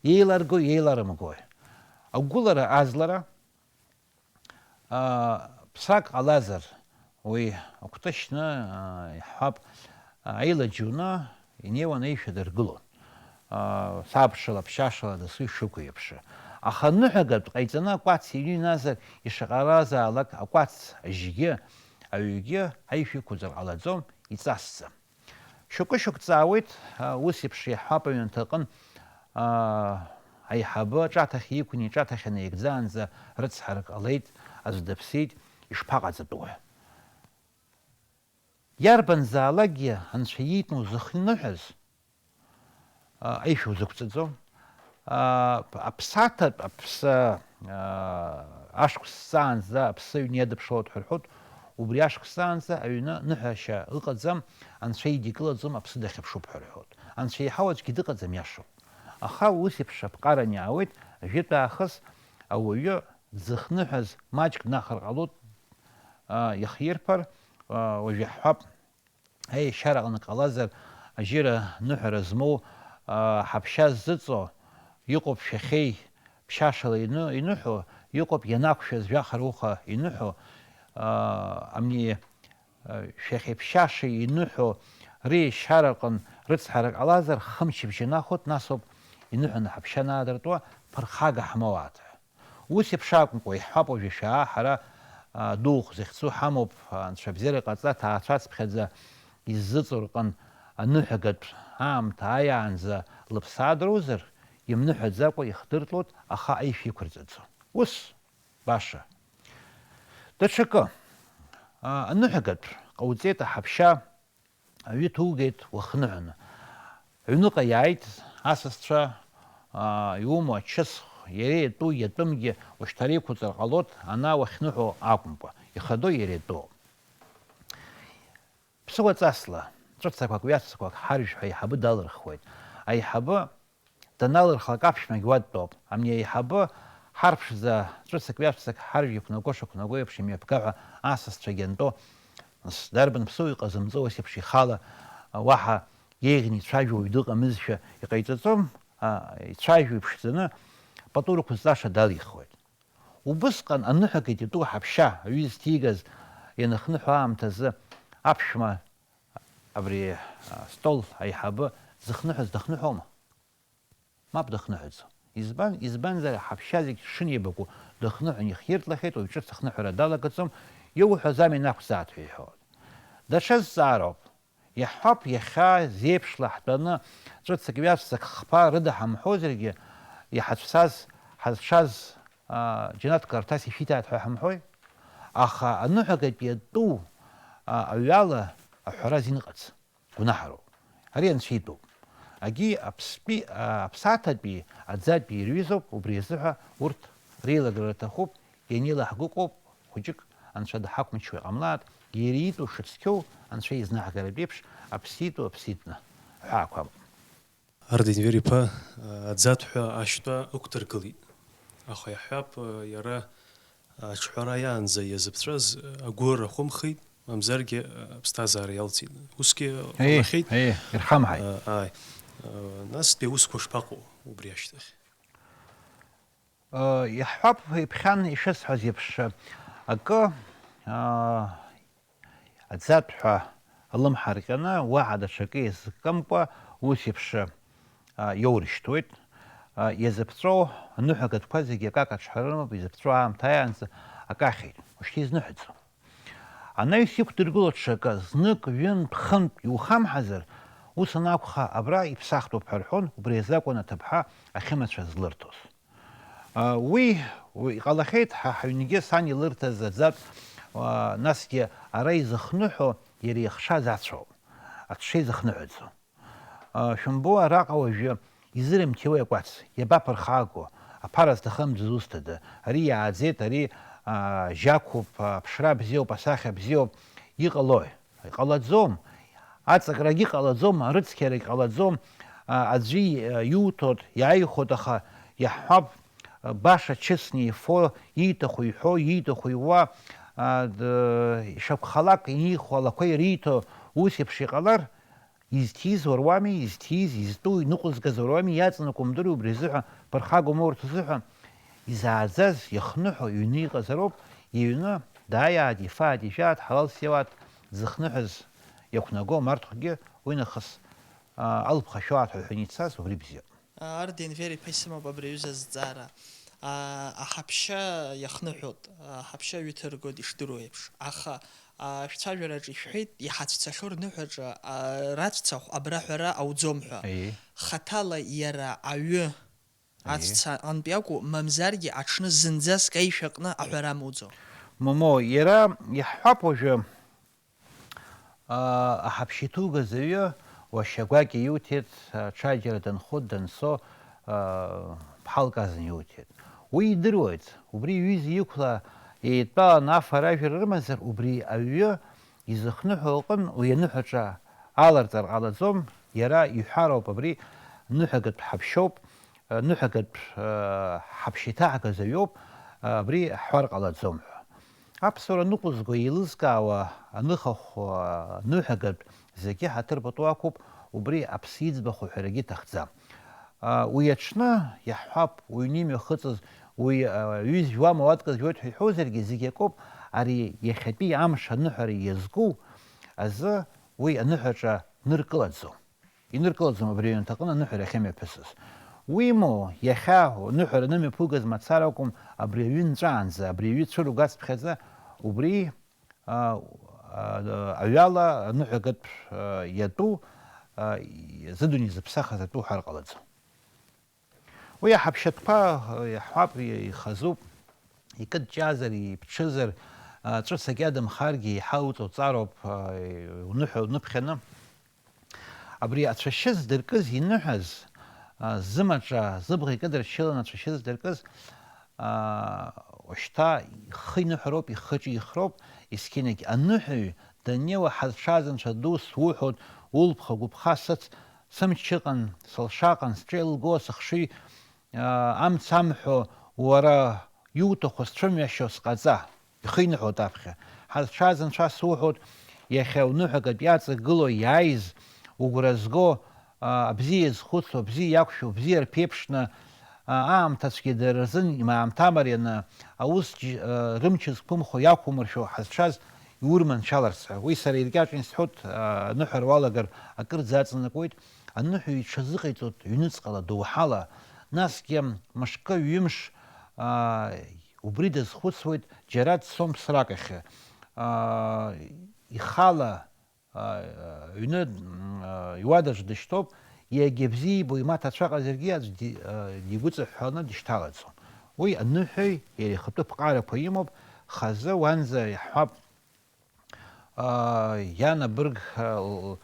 еиларгои, еиларымгои? Агәылара, азлара, аа, ԥсрак ҟалазар, уи акәты шьны, аа, иаҳҳәап, аилаџьуны инеиуан аишәа дыргылон. Аа, сабшала, ԥшьашала дасу ишықәу еиԥш. Аха аныҳәагатә ҟаиҵаны акәац иҩны иназар, ишаҟаразаалак акәац ажьгьы, аҩгьы аишәа иқәуҵар ҟалаӡом, иҵасӡам. Шьоукы-шьоукы ҵаауеит, аа, ус еиԥш иаҳҳәап, аҩнаҭаҟын, аа, аиҳабы аҿаҭахь иқәын, иҿаҭахьаны иагӡаанӡа рыцҳарак ҟалеит, аӡә дыԥсит, ишԥаҟаҵатәу ҳәа. Иарбанзаалакгьы Анцәа иитәны узыхныҳәаз, а, аишәа узықәҵаӡом. А, аԥсаҭатә, аԥсы, а, ашықәс ҵаанӡа аԥсы аҩны иадыԥшуеит ҳәа рҳәоит, убри ашықәс ҵаанӡа аҩны ныҳәашьа ыҟаӡам, Анцәа идикылаӡом, аԥсы дахьыԥшуп ҳәа рҳәоит. Анцәа иҳау аӡәгьы дыҟаӡам, иашоуп. Аха ус еиԥш аԥҟаран иаауеит, жәытә аахыс ауаҩы дзыхныҳәаз маҷк днахар ҟалоит, а, ихирԥар, а, уажә иаҳҳәап, аешьараҟны ҟалазар, ажьыра ныҳәара змоу, а, ҳаԥшьа ззыҵо, иҟоуп шәахьеи ԥшьашала ины-, иныҳәо, иҟоуп ианақәшәаз жәаха руха иныҳәо, а, амни, а, шәахьеиԥшьаша иныҳәо, реешьараҟын рыцҳарак ҟалазар, хымчыбжьа нахоит, насоуп иныҳәаны ҳаԥшьа анаадыртуа, ԥырхага ҳмоуааит ҳәа. Ус еиԥш акәымкәа, иаҳҳәап, уажәы шәаа, ҳара, а, дух захьӡу ҳамоуп, анцәа бзиара ҟаҵа, ҭаацәацԥхьаӡа иззыҵоу рҟын аныҳәагатә аамҭа ааиаанӡа лыԥсаа дроузар, имныҳәаӡакәа ихдыртлоит, аха аишәа иқәырҵаӡом. Ус, баша. Даҽакы, а, аныҳәагатә ҟауҵеит аҳаԥшьа, аҩы ҭугеит уахныҳәаны. Аҩныҟа иааит асасцәа, аа, иумоу ачысхә, иара иатәу, иатәымгьы ушьҭа реиқәуҵар ҟалоит, ана уахьныҳәо акәымкәа, ихадоу иара иатәоуп. Ԥсыуаҵасла, ҵәыцақәак, ҩацақәак ҳаржәҳәа аиҳабы далырхуеит. Аиҳабы даналырхлак аԥшәмагь уа дтәоуп. Амни аиҳабы ҳарԥшӡа ҵәыцак-ҩацәцак ҳаржә иқәнаго шықәнаго еиԥш имҩаԥга ҳәа асасцәагьы антәо, нас, дарбан ԥсыуаҩ иҟазымҵо ус еиԥш ихала, уаҳа иеиӷьны ицәажәо уаҩ дыҟамызшәа иҟаиҵаӡом, а, ицәажәо иԥшӡаны пату рықәызҵаша далихуеит. Убысҟан аныҳәагеит итәу ҳаԥшьа, аҩы зҭигаз ианыхныҳәо аамҭазы аԥшәма абри, а, стол аиҳабы зыхныҳәаз дахныҳәома? Мап, дахныҳәаӡом. Избан? Избанзар, аҳаԥшьа зегь шынеибаку дахныҳәан ихиртлахьеит, уаҩ ҿыц ахныҳәара далагаӡом, иуҳәаз амҩа инақәҵааит ҳәа иҳәоит. Даҽа зҵаароуп. Иаҳҳәап, иахьа зеиԥшла ҳтәаны ҵәыцак-ҩаҵәцак хԥа рыда ҳамҳәозаргьы, иҳацәцаз, ҳазшаз, аа, џьанаҭ карҭас ишәиҭааит ҳәа ҳамҳәои? Аха аныҳәагатә иатәу, аа, аҩала аҳәара азин ыҟац. Гәнаҳароуп. Ари анцәа итәуп. Агьи аԥстәи, а, аԥсаҭатәи, аӡатәи ирҩызоуп, убри азыҳәа урҭ реилагара рҭахуп, ианеилаҳгәыҟоуп, хәыҷык анцәа дҳақәмчуа иҟамлааит, иара итәу шыцқьоу анцәа изнаҳгаратә еиԥш, аԥсы итәу аԥсы итәны ҳәа ақәа. Арден Вери-иԥа, а, аӡатәҳәа ашьтәа ықәдыргылеит. Аха иаҳҳәап, а, иара аҿҳәара иаанӡа иазыԥҵәаз агәы рахәымхеит, мамзаргьы аԥсҭазаара иалҵит. Усгьы Аиеи, ҟалахьеит. Аиеи, ирхамҳаит. А, ааи. А, настәи аусқәа шԥаҟоу убри ашьҭахь? А, иаҳҳәап, иԥхьан ишысҳәаз еиԥш, акы, а, аӡатәҳәа алымҳа арҟьаны, уаҳа даҽакы иазкымкәа, ус еиԥш, а, иоурышьҭуеит. А, иазыԥҵәоу аныҳәагатәқәа зегьы акака аҿҳәара рымоуп, изыԥҵәоу аамҭа ааиаанӡа акахьеит, ушьҭа изныҳәаӡом. Анаҩс иқәдыргыло ҽакы, знык, ҩынтә, хынтә иухамҳазар, ус анакәха, абра иԥсахтәуп ҳәа рҳәон, убри азы акәын аҭыԥҳа ахьымацәаз злырҭоз. А, уи, уи иҟалахьеит, ҳа ҳаҩнгьы сан илырҭаз аӡатә, а, насгьы ара изыхныҳәо иара ихшаз ацәоуп, аҽшеизыхныҳәаӡо. А, шәымбо, араҟа уажәы изырымҭиуеи акәац, иабаԥырхаго, аԥара зҭахым дызусҭада, ари иааӡеит, ари, а, жьақәуп, аԥшра бзиоуп, асахьа бзиоуп, иҟалои? Иҟалаӡом. Аҵакрагьы ҟалаӡом, арыцқьарагь ҟалаӡом. А, аӡәы и-, иуҭоит, иааихәоит, аха иаҳҳәап, а, баша чысны ифо, ииҭаху иҳәо, ииҭаху иуа, а, д-, ишакәхалак иихәо алақәа ириҭо, ус еиԥш иҟалар, изҭиз уара уами, изҭиз, изтәу, иныҟәызгаз уара уами, иаҵанакуа умдыруеи, убри азыҳәа ԥырхагоума урҭ рзыҳәа? Изааӡаз, иахныҳәо, иҩны иҟазароуп, иҩны дааиааит, ифааит, ижәааит, ҳалалс иауааит, дзыхныҳәаз иақәнаго амарҭхәгьы уи нахыс, а, алԥха шәоуааит ҳәа иҳәаны ицаз, убри бзиоуп. Арден Вери-иԥа, исымоуп абри аҩыза азҵаара. А, аҳаԥшьа иахныҳәоит, аҳаԥшьа ҩыҭыргоит ишдыру еиԥш. Аха, а, шәцәажәараҿы ишәҳәеит, иҳацәцахьоу рныҳәаҿа, а, рацәцахә абра ҳәара ауӡом ҳәа. Аиеи. Хаҭала иара аҩы Аиеи. Ацәца аҟынтә иакәу, мамзаргьы аҽны зынӡаск аишәа аҟны аҳәара амоуӡо. Момо, иара иаҳҳәап уажәы, Аҳаԥшьа иҭугаз аҩы уашьа гәакьа иуҭеит, аҽаџьара данхо, данцо, ԥҳалк азна иуҭеит. Уи идыруеит, убри иҩыза иқәла еидтәаланы афара-ажәра рымазар, убри аҩы изыхныҳәо ыҟан, уи аныҳәаҿа аларҵар ҟалаӡом, иара иҳәароуп абри ныҳәагатә ҳаԥшьоуп, ныҳәагатә ҳаԥшьа иҭаҳгаз аҩоуп, абри ҳҳәар ҟалаӡом ҳәа. Аԥсуара ныҟәызго еилызкаауа аныхахә, аныҳәагатә зегьы ҳаҭыр пату ақәуп, убри аԥсы иӡбахә уҳәарагьы иҭахӡам. Уи аҽны, иаҳҳәап, уҩны имҩахыҵыз, уи ҩызжәуа ма уаткы зжәуеит ҳәа иҳәозаргьы, зегь акоуп, ари иахьатәи амш аныҳәара иазку азы уи аныҳәаҿа ныркылаӡом. Иныркылаӡом абри аҩнаҭаҟны аныҳәара ахьымҩаԥысыз. Уимоу, иахьа аныҳәара анымҩаԥугаз мацара акәым, абри аҩы нҵәаанӡа, абри аҩы цәыргацыԥхьаӡа, убри, а, а, аҩала аныҳәагатә, а, иатәу, а, зыдунеи зыԥсахыз атәы уҳәар ҟалаӡом. Уи аҳаԥшьатәқәа, а, иаҳҳәап, ихазуп, икыдҷазар, иԥҽызар, а, ҵәыцак иадамхаргьы, еиҳа уҵоуҵароуп, а, уныҳәа уныԥхьаны. Абри ацәашьы здыркыз иныҳәаз, а, зымаҿа, зыбӷа икыдырччаланы ацәашьы здыркыз, а, уажәшьҭа ихы иныҳәароуп, ихы ҿихроуп, есқьынагь аныҳәаҩ даннеиуа ҳазшаз анцәа ду суҳәоит, улԥха гәыԥха сыц, сымч ыҟан, сылша ыҟан, сҿы еилго, сыхшыҩ, а, амц амҳәо, уара иуҭаху сцәымҩашьо сҟаҵа. Ихы иныҳәоит аԥхьа. Ҳазшаз анцәа суҳәоит, иахьа уныҳәагатә иаҵагылоу иааиз, угәра зго, а, абзиа иазхәыцуа, абзиа иақәшәо, абзиа рԥеиԥшны, а, аамҭацәгьа дара рзын имаамҭа марианы, аус џь-, а, рымч зқәымхо иақәумыршәо ҳазшаз иурманшәаларц ҳәа. Уи сара иркьаҿны исҳәоит, а, аныҳәара уалагар акырӡа аҵанакуеит. Аныҳәаҩ иҽазыҟаиҵоит ҩныҵҟала, доуҳала, насгьы мышкы, ҩымш, а, убри дазхәыцуеит, џьара дцом ԥсрак ахь. Аа, ихала, аа, аҩны, м, аа, иуадаҿ дышьҭоуп, иагьа бзиа ибо, имаҭацәа ыҟазаргьы аӡә ди-, аа, дигәыҵыҳәҳәаланы дышьҭалаӡом. Уи аныҳәаҩ иара ихатәы ԥҟарақәа имоуп, хазы уанӡа иаҳҳәап, аа, иан абырг, аа, л-,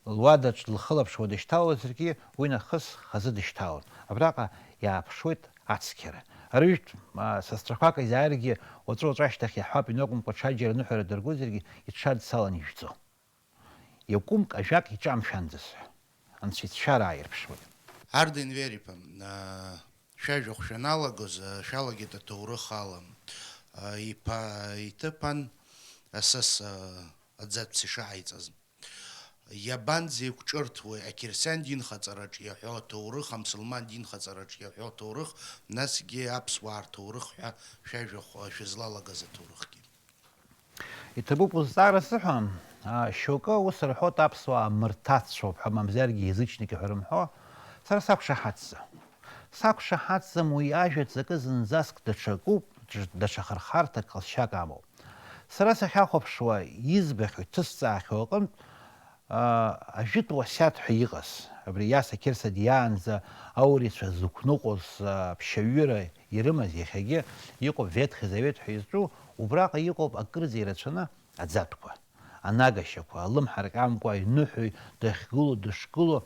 луадаҿ лхылаԥшуа дышьҭалозаргьы, уи нахыс хазы дышьҭалон. Абраҟа иааԥшуеит ацқьара. Арыжәтә, аа, сасцәақәак изааиргьы, уаҵәы-уаҵәы ашьҭахь иаҳҳәап, ианакәымкәа ҽаџьара аныҳәара дыргозаргьы, иҽадцалан ижәӡо. Иакәымк ажәак иҿамшәандаз ҳәа. Анцәа ицәшәара ааирԥшуеит. Арден Вер-иԥа, аа, шәажәахә шәаналагоз, аа, шәалагеит аҭоурых ала. Аа, иԥа иҭыԥан асас, аа, аӡатәс ишааиҵаз. Иабанӡеиқәҿырҭуеи ақьырсиан динхаҵараҿ иаҳәо аҭоурых, амсылман динхаҵараҿ иаҳәо аҭоурых, насгьы аԥсуаа рҭоурых ҳәа шәажәахә, аа, шәызлалагаз аҭоурыхгьы? Иҭабуп узҵаара сыҳәа, а, шьоукы ус рҳәоит, аԥсуаа мырҭацәоуп ҳәа, мамзаргьы еизычники ҳәа рымҳәо, сара сақәшаҳаҭӡам. Сақәшаҳаҭӡам уи ажәа ҵакы зынӡаск даҽакуп, даҽа хырхарҭак ҟазшьак амоуп. Сара сахьахәаԥшуа, избахьоу, ҭысҵаахьоу аҟынтә, аа, ажәытә уасиаҭ ҳәа иҟаз, абри Иаса Қьырса диаанӡа аурицәа зықәныҟәоз, аа, ԥшьаҩыра ирымаз, иахьагьы иҟоуп Ветхи Завет ҳәа изҿу, убраҟа иҟоуп акырӡа ирацәаны аӡатәқәа, анагашьақәа, алымҳа рҟьамкәа иныҳәои дахьгылоу дышгылоу.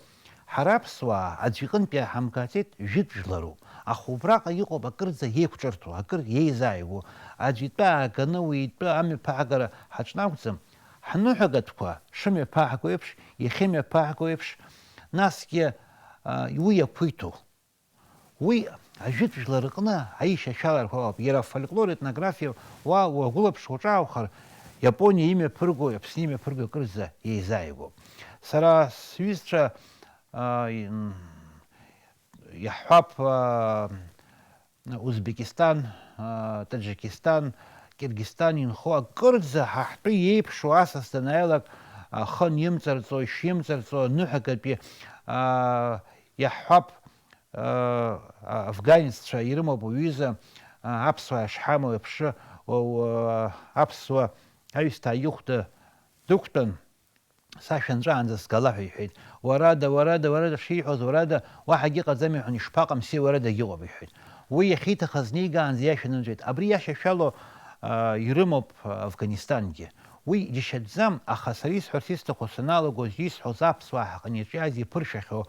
Ҳара аԥсуаа аӡә иҟынтә иааҳамгаӡеит, жәытә жәларуп, аха убраҟа иҟоуп акырӡа еиқәҿырҭуа, акыр иеизааигәоу, аӡә итәы ааганы уи итәы амҩаԥаагара ҳаҿнагәӡам. Ҳныҳәагатәқәа шымҩаԥааҳго еиԥш, иахьымҩаԥааҳго еиԥш, насгьы, а, уи иақәиҭу. Уи ажәытә жәлар рҟны аишьашәаларақәа ыҟоуп. Иара афольклор, етнографиа уа уагәылаԥш уҿааухар, Иапониа имҩаԥырго, Аԥсны имҩаԥырго акырӡа еизааигәоуп. Сара сҩызцәа, а, и-, м, иаҳҳәап, а, Узбекистан, аа, Таџьикистан, Киргизстан инхо акырӡа ҳа ҳтәы иеиԥшу асас данааилак, ахы анимҵарҵо, ишимҵарҵо, аныҳәагатәи, аа, иаҳҳәап, аа, афганеццәа ирымоуп уҩыза, аа, аԥсуаа ишҳамоу еиԥш, уа, уа, аԥсуа аҩсҭаа ихәда дықәтәан, Сашәа нҵәаанӡа сгала ҳәа иҳәеит. Уарада, уарада, уарада шиҳәоз, уарада, уаҳагьы ыҟаӡами ҳәа, ишԥаҟамси, уарада, дагьыҟоуп иҳәеит. Уи иахьиҭахыз нигаанӡа иашәа нымҵәеит. Абри иашьашәалоу, аа, ирымоуп, аа, Афганистангьы. Уи џьашьатәӡам, аха сара исҳәарц исҭаху саналагоз, исҳәоз аԥсуаа ҳаҟны иҿиаз иԥыршәахьоу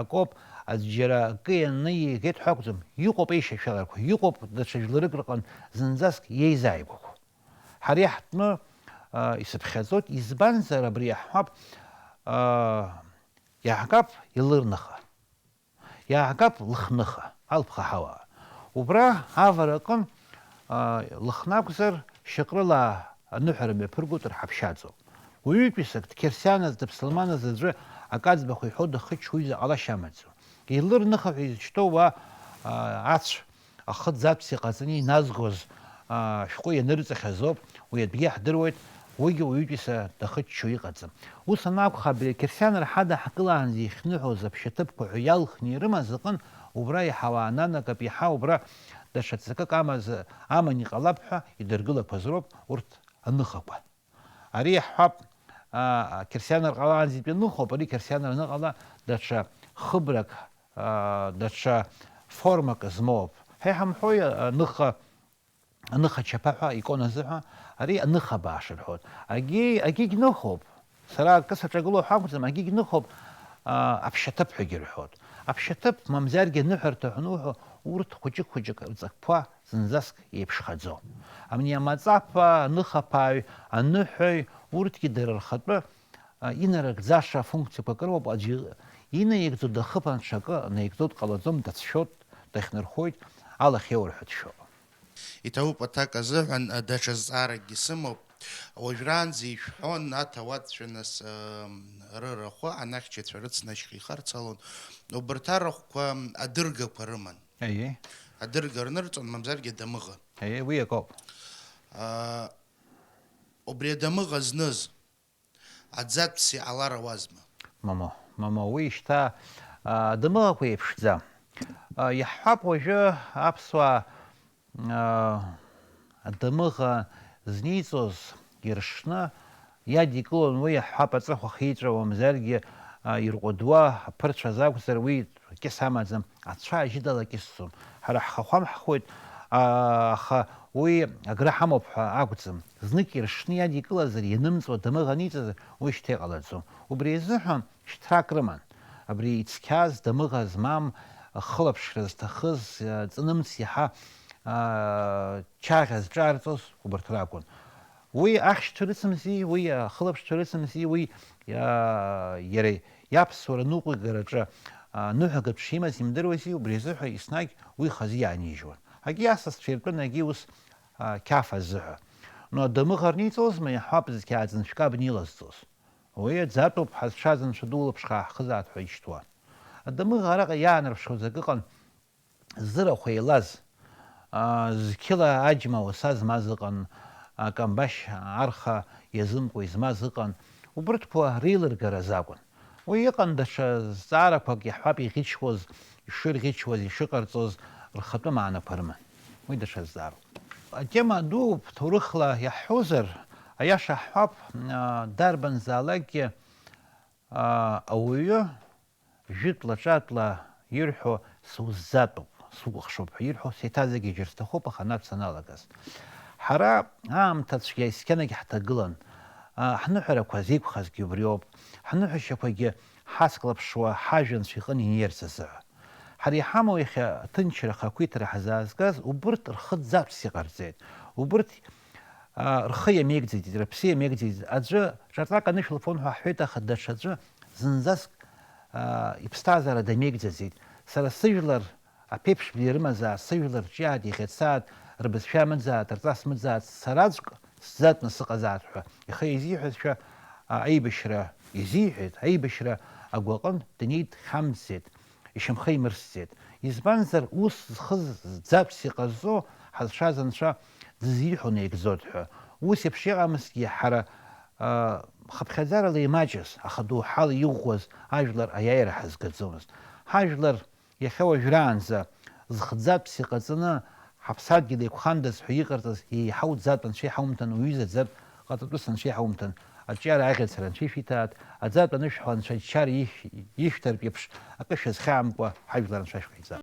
акоуп, аӡә џьара акы ианны иҳәеит ҳәа акәӡам, иҟоуп еишьашәаларақәа, иҟоуп даҽа жәларык рҟынтә зынӡаск иеизааигәақәоу. Ҳара иаҳтәны, а, исыԥхьаӡоит, избанзар абри иаҳҳәап, а, иаҳгап илырныха. Иаагап лыхныха, алԥха ҳауаа. Убра авараҟын, аа, лыхны акәзар, шьаҟрыла аныҳәара мҩаԥыргоит рҳаԥшьаӡоуп. Уаҩытәыҩсак дқьырсианаз, дыԥсылманаз аӡәы акы аӡбахә иҳәо дахыччо уи заҟа ҟалашьа амаӡам. Илырныха ҳәа изышьҭоу уа, аа, ацә ахы ӡатәс иҟаҵаны иназгоз, аа, шәҟәы ианырҵахьаз ауп, уи атәгьы иаҳдыруеит, уигьы уаҩытәыҩса дахыччо иҟаӡам. Ус анакәха, абри ақьырсианра ҳадаҳкылаанӡа ихьныҳәоз аԥшьаҭыԥқәа ҳәа иалхны ирымаз аҟын, убра иаҳауа ананагап, иаҳа убра даҽа ҵакык амаз, аман иҟалап ҳәа идыргылақәаз роуп урҭ аныхақәа. Ари иаҳҳәап, аа, ақьырсианра ҟалаанӡатәи аныхоуп, ари қьырсианра аныҟала даҽа хыбрак, аа, даҽа формак змоуп. Ҳа иҳамҳәои аныха, аныха чаԥа ҳәа, икона азыҳәа, ари аныха бааш рҳәоит. Агьи, агьигь ныхоуп. Сара акы саҿагылоу ҳәа акәӡам, агьигь ныхоуп, аа, аԥшьаҭыԥ ҳәагьы рҳәоит. Аԥшьаҭыԥ, мамзаргьы аныҳәарҭа ҳәа ануҳәо, урҭ хәыҷык-хәыҷык рҵакқәа зынӡаск еиԥшхаӡом. Амни амаҵаԥа, аныхаԥааҩ, аныҳәаҩ, урҭгьы дара рхатәы, а, инарыгӡаша афункциақәа акыруп, аӡәы инаигӡо дахыԥан ҽакы, наигӡо дҟалаӡом, дацәшәоит, дахьнархоит, алахь иаур ҳәа дшәо. Иҭабуп, аҭак азыҳәан, а, даҽа зҵааракгьы сымоуп. Уажәраанӡа ишәҳәон аҭауадцәа нас, а, рырахәы анахьчацәа рыцны ашьха ихарцалон. Убарҭ арахәқәа адыргақәа рыман. Аиеи. Адырга рнырҵон, мамзаргьы адамыӷа. Аиеи, уи акоуп. А, убри адамыӷа зныз аӡатәс иҟалар ауазма? Момо, момо, уи шьҭа, а, адамыӷақәа еиԥшӡам. А, иаҳҳәап, уажәы аԥсуаа, а, адамыӷа зниҵоз иршны иадикылон уи, иаҳҳәап, аҵыхәа ахиҵәа, мамзаргьы, а, ирҟәыдуа аԥырцәаз акәзар, уи кьыс амаӡам, ацәа ажьыдала кьысӡом. Ҳара ҳхахәамҳхуеит, аа, аха уи агра ҳамоуп ҳәа акәӡам. Знык иршны иадикылазар, ианымҵуа адамыӷ аниҵазар, уи шьҭа иҟалаӡом. Убри азыҳәан шьҭрак рыман. Абри ицқьаз, дамыӷа змам, хылаԥшра зҭахыз, ҵнымц иаҳа, аа, чаӷьа зҿарҵоз убарҭ ракәын. Уи ахьшьцәа рыцымзи, уи ахылаԥшцәа рыцымзи, уи, иа-, иара иаԥсуара ныҟәигараҿы, а, ныҳәагатә шимаз имдыруази, убри азыҳәа еснагь уи хазы иаанижьуан. Агьи асасцәа иртәын, агьи ус, а, қьаф азыҳәа. Но адамыӷ рниҵозма, иаҳҳәап, зқьаад зыншәкы абна илазҵоз. Уи аӡатәуп, ҳазшаз анцәа дулаԥшха ҳхызаат ҳәа ишьҭуан. Адамыӷ араҟа иаанарԥшуаз акы ыҟан, зырахә еилаз, аа, зқьыла аџьма ауаса змаз ыҟан, акамбашь арха иазымкуа измаз ыҟан, убырҭқәа реилыргара азы акәын. Уи иҟан даҽа зҵаарақәак, иаҳҳәап, иӷьычуаз, ишырӷьычуаз, ишыҟарҵоз рхатәы маанақәа рыман. Уи даҽа зҵаароуп. Атема дууп, ҭоурыхла иаҳҳәозар, аиаша ҳҳәап, аа, дарбанзаалакгьы, аа, ауаҩы, жәытәла-ҿатәла ирҳәо, сузӡатәуп, сукәыхшоуп ҳәа ирҳәо, сеиҭазегьы џьара сҭахуп, аха ана саналагаз. Ҳара аамҭа цәгьа исқьанагь ҳҭагылан, а, ҳныҳәарақәа зеиқәхазгьы убриоуп, ҳныҳәашьақәагьы ҳацклаԥшуа ҳажәҩанцәа иҟны инеирц азыҳәа. Ҳара иҳамоу иахьа аҭынчра ахақәиҭра ҳзаазгаз убырҭ рхы ӡатәс иҟарҵеит, убырҭ, а, рхы иамеигӡеит, рыԥсы иамеигӡеит, аӡәы ҿаҵак анышә лфон ҳәа ҳҳәеит, аха даҽаӡәы зынӡаск, аа, иԥсҭазаара дамеигӡаӡеит. Сара сыжәлар аԥеиԥш бзиа рымазаап, сыжәлар рҿиааит, иӷьацааит, рбызшәа мыӡааит, рҵас мыӡааит, сараӡәк сӡатәны сыҟазааит ҳәа ихы изиҳәазшәа, а, аибашьра изиҳәеит, аибашьра агәаҟын днеит, дхьамҵӡеит, ишьамхы имырсӡеит. Избанзар, ус зхы зӡатәс иҟазҵо ҳазшаз Анцәа дызиҳәо наигӡоит ҳәа. Ус еиԥш иҟамызҭгьы ҳара, аа, хыԥхьаӡарала имаҷыз, аха доуҳала иӷәӷәаз ажәлар аиааира ҳазгаӡомызт. Ҳажәлар иахьа уажәраанӡа зхӡатәс иҟаҵаны, ҳаԥсадгьыл еиқәхандаз ҳәа иҟарҵаз еиҳау ӡатә анцәа иҳаумҭан, уҩыза ӡатә ҟаҵатәыс анцәа иҳаумҭан, аҿиара аӷьацара анцәа ишәиҭааит, аӡатә анышәҳәа анцәа ачара ишә-, ишәҭартә еиԥш, акы шәазхьаамкәа ҳажәлар анцәа шәҟаиҵап.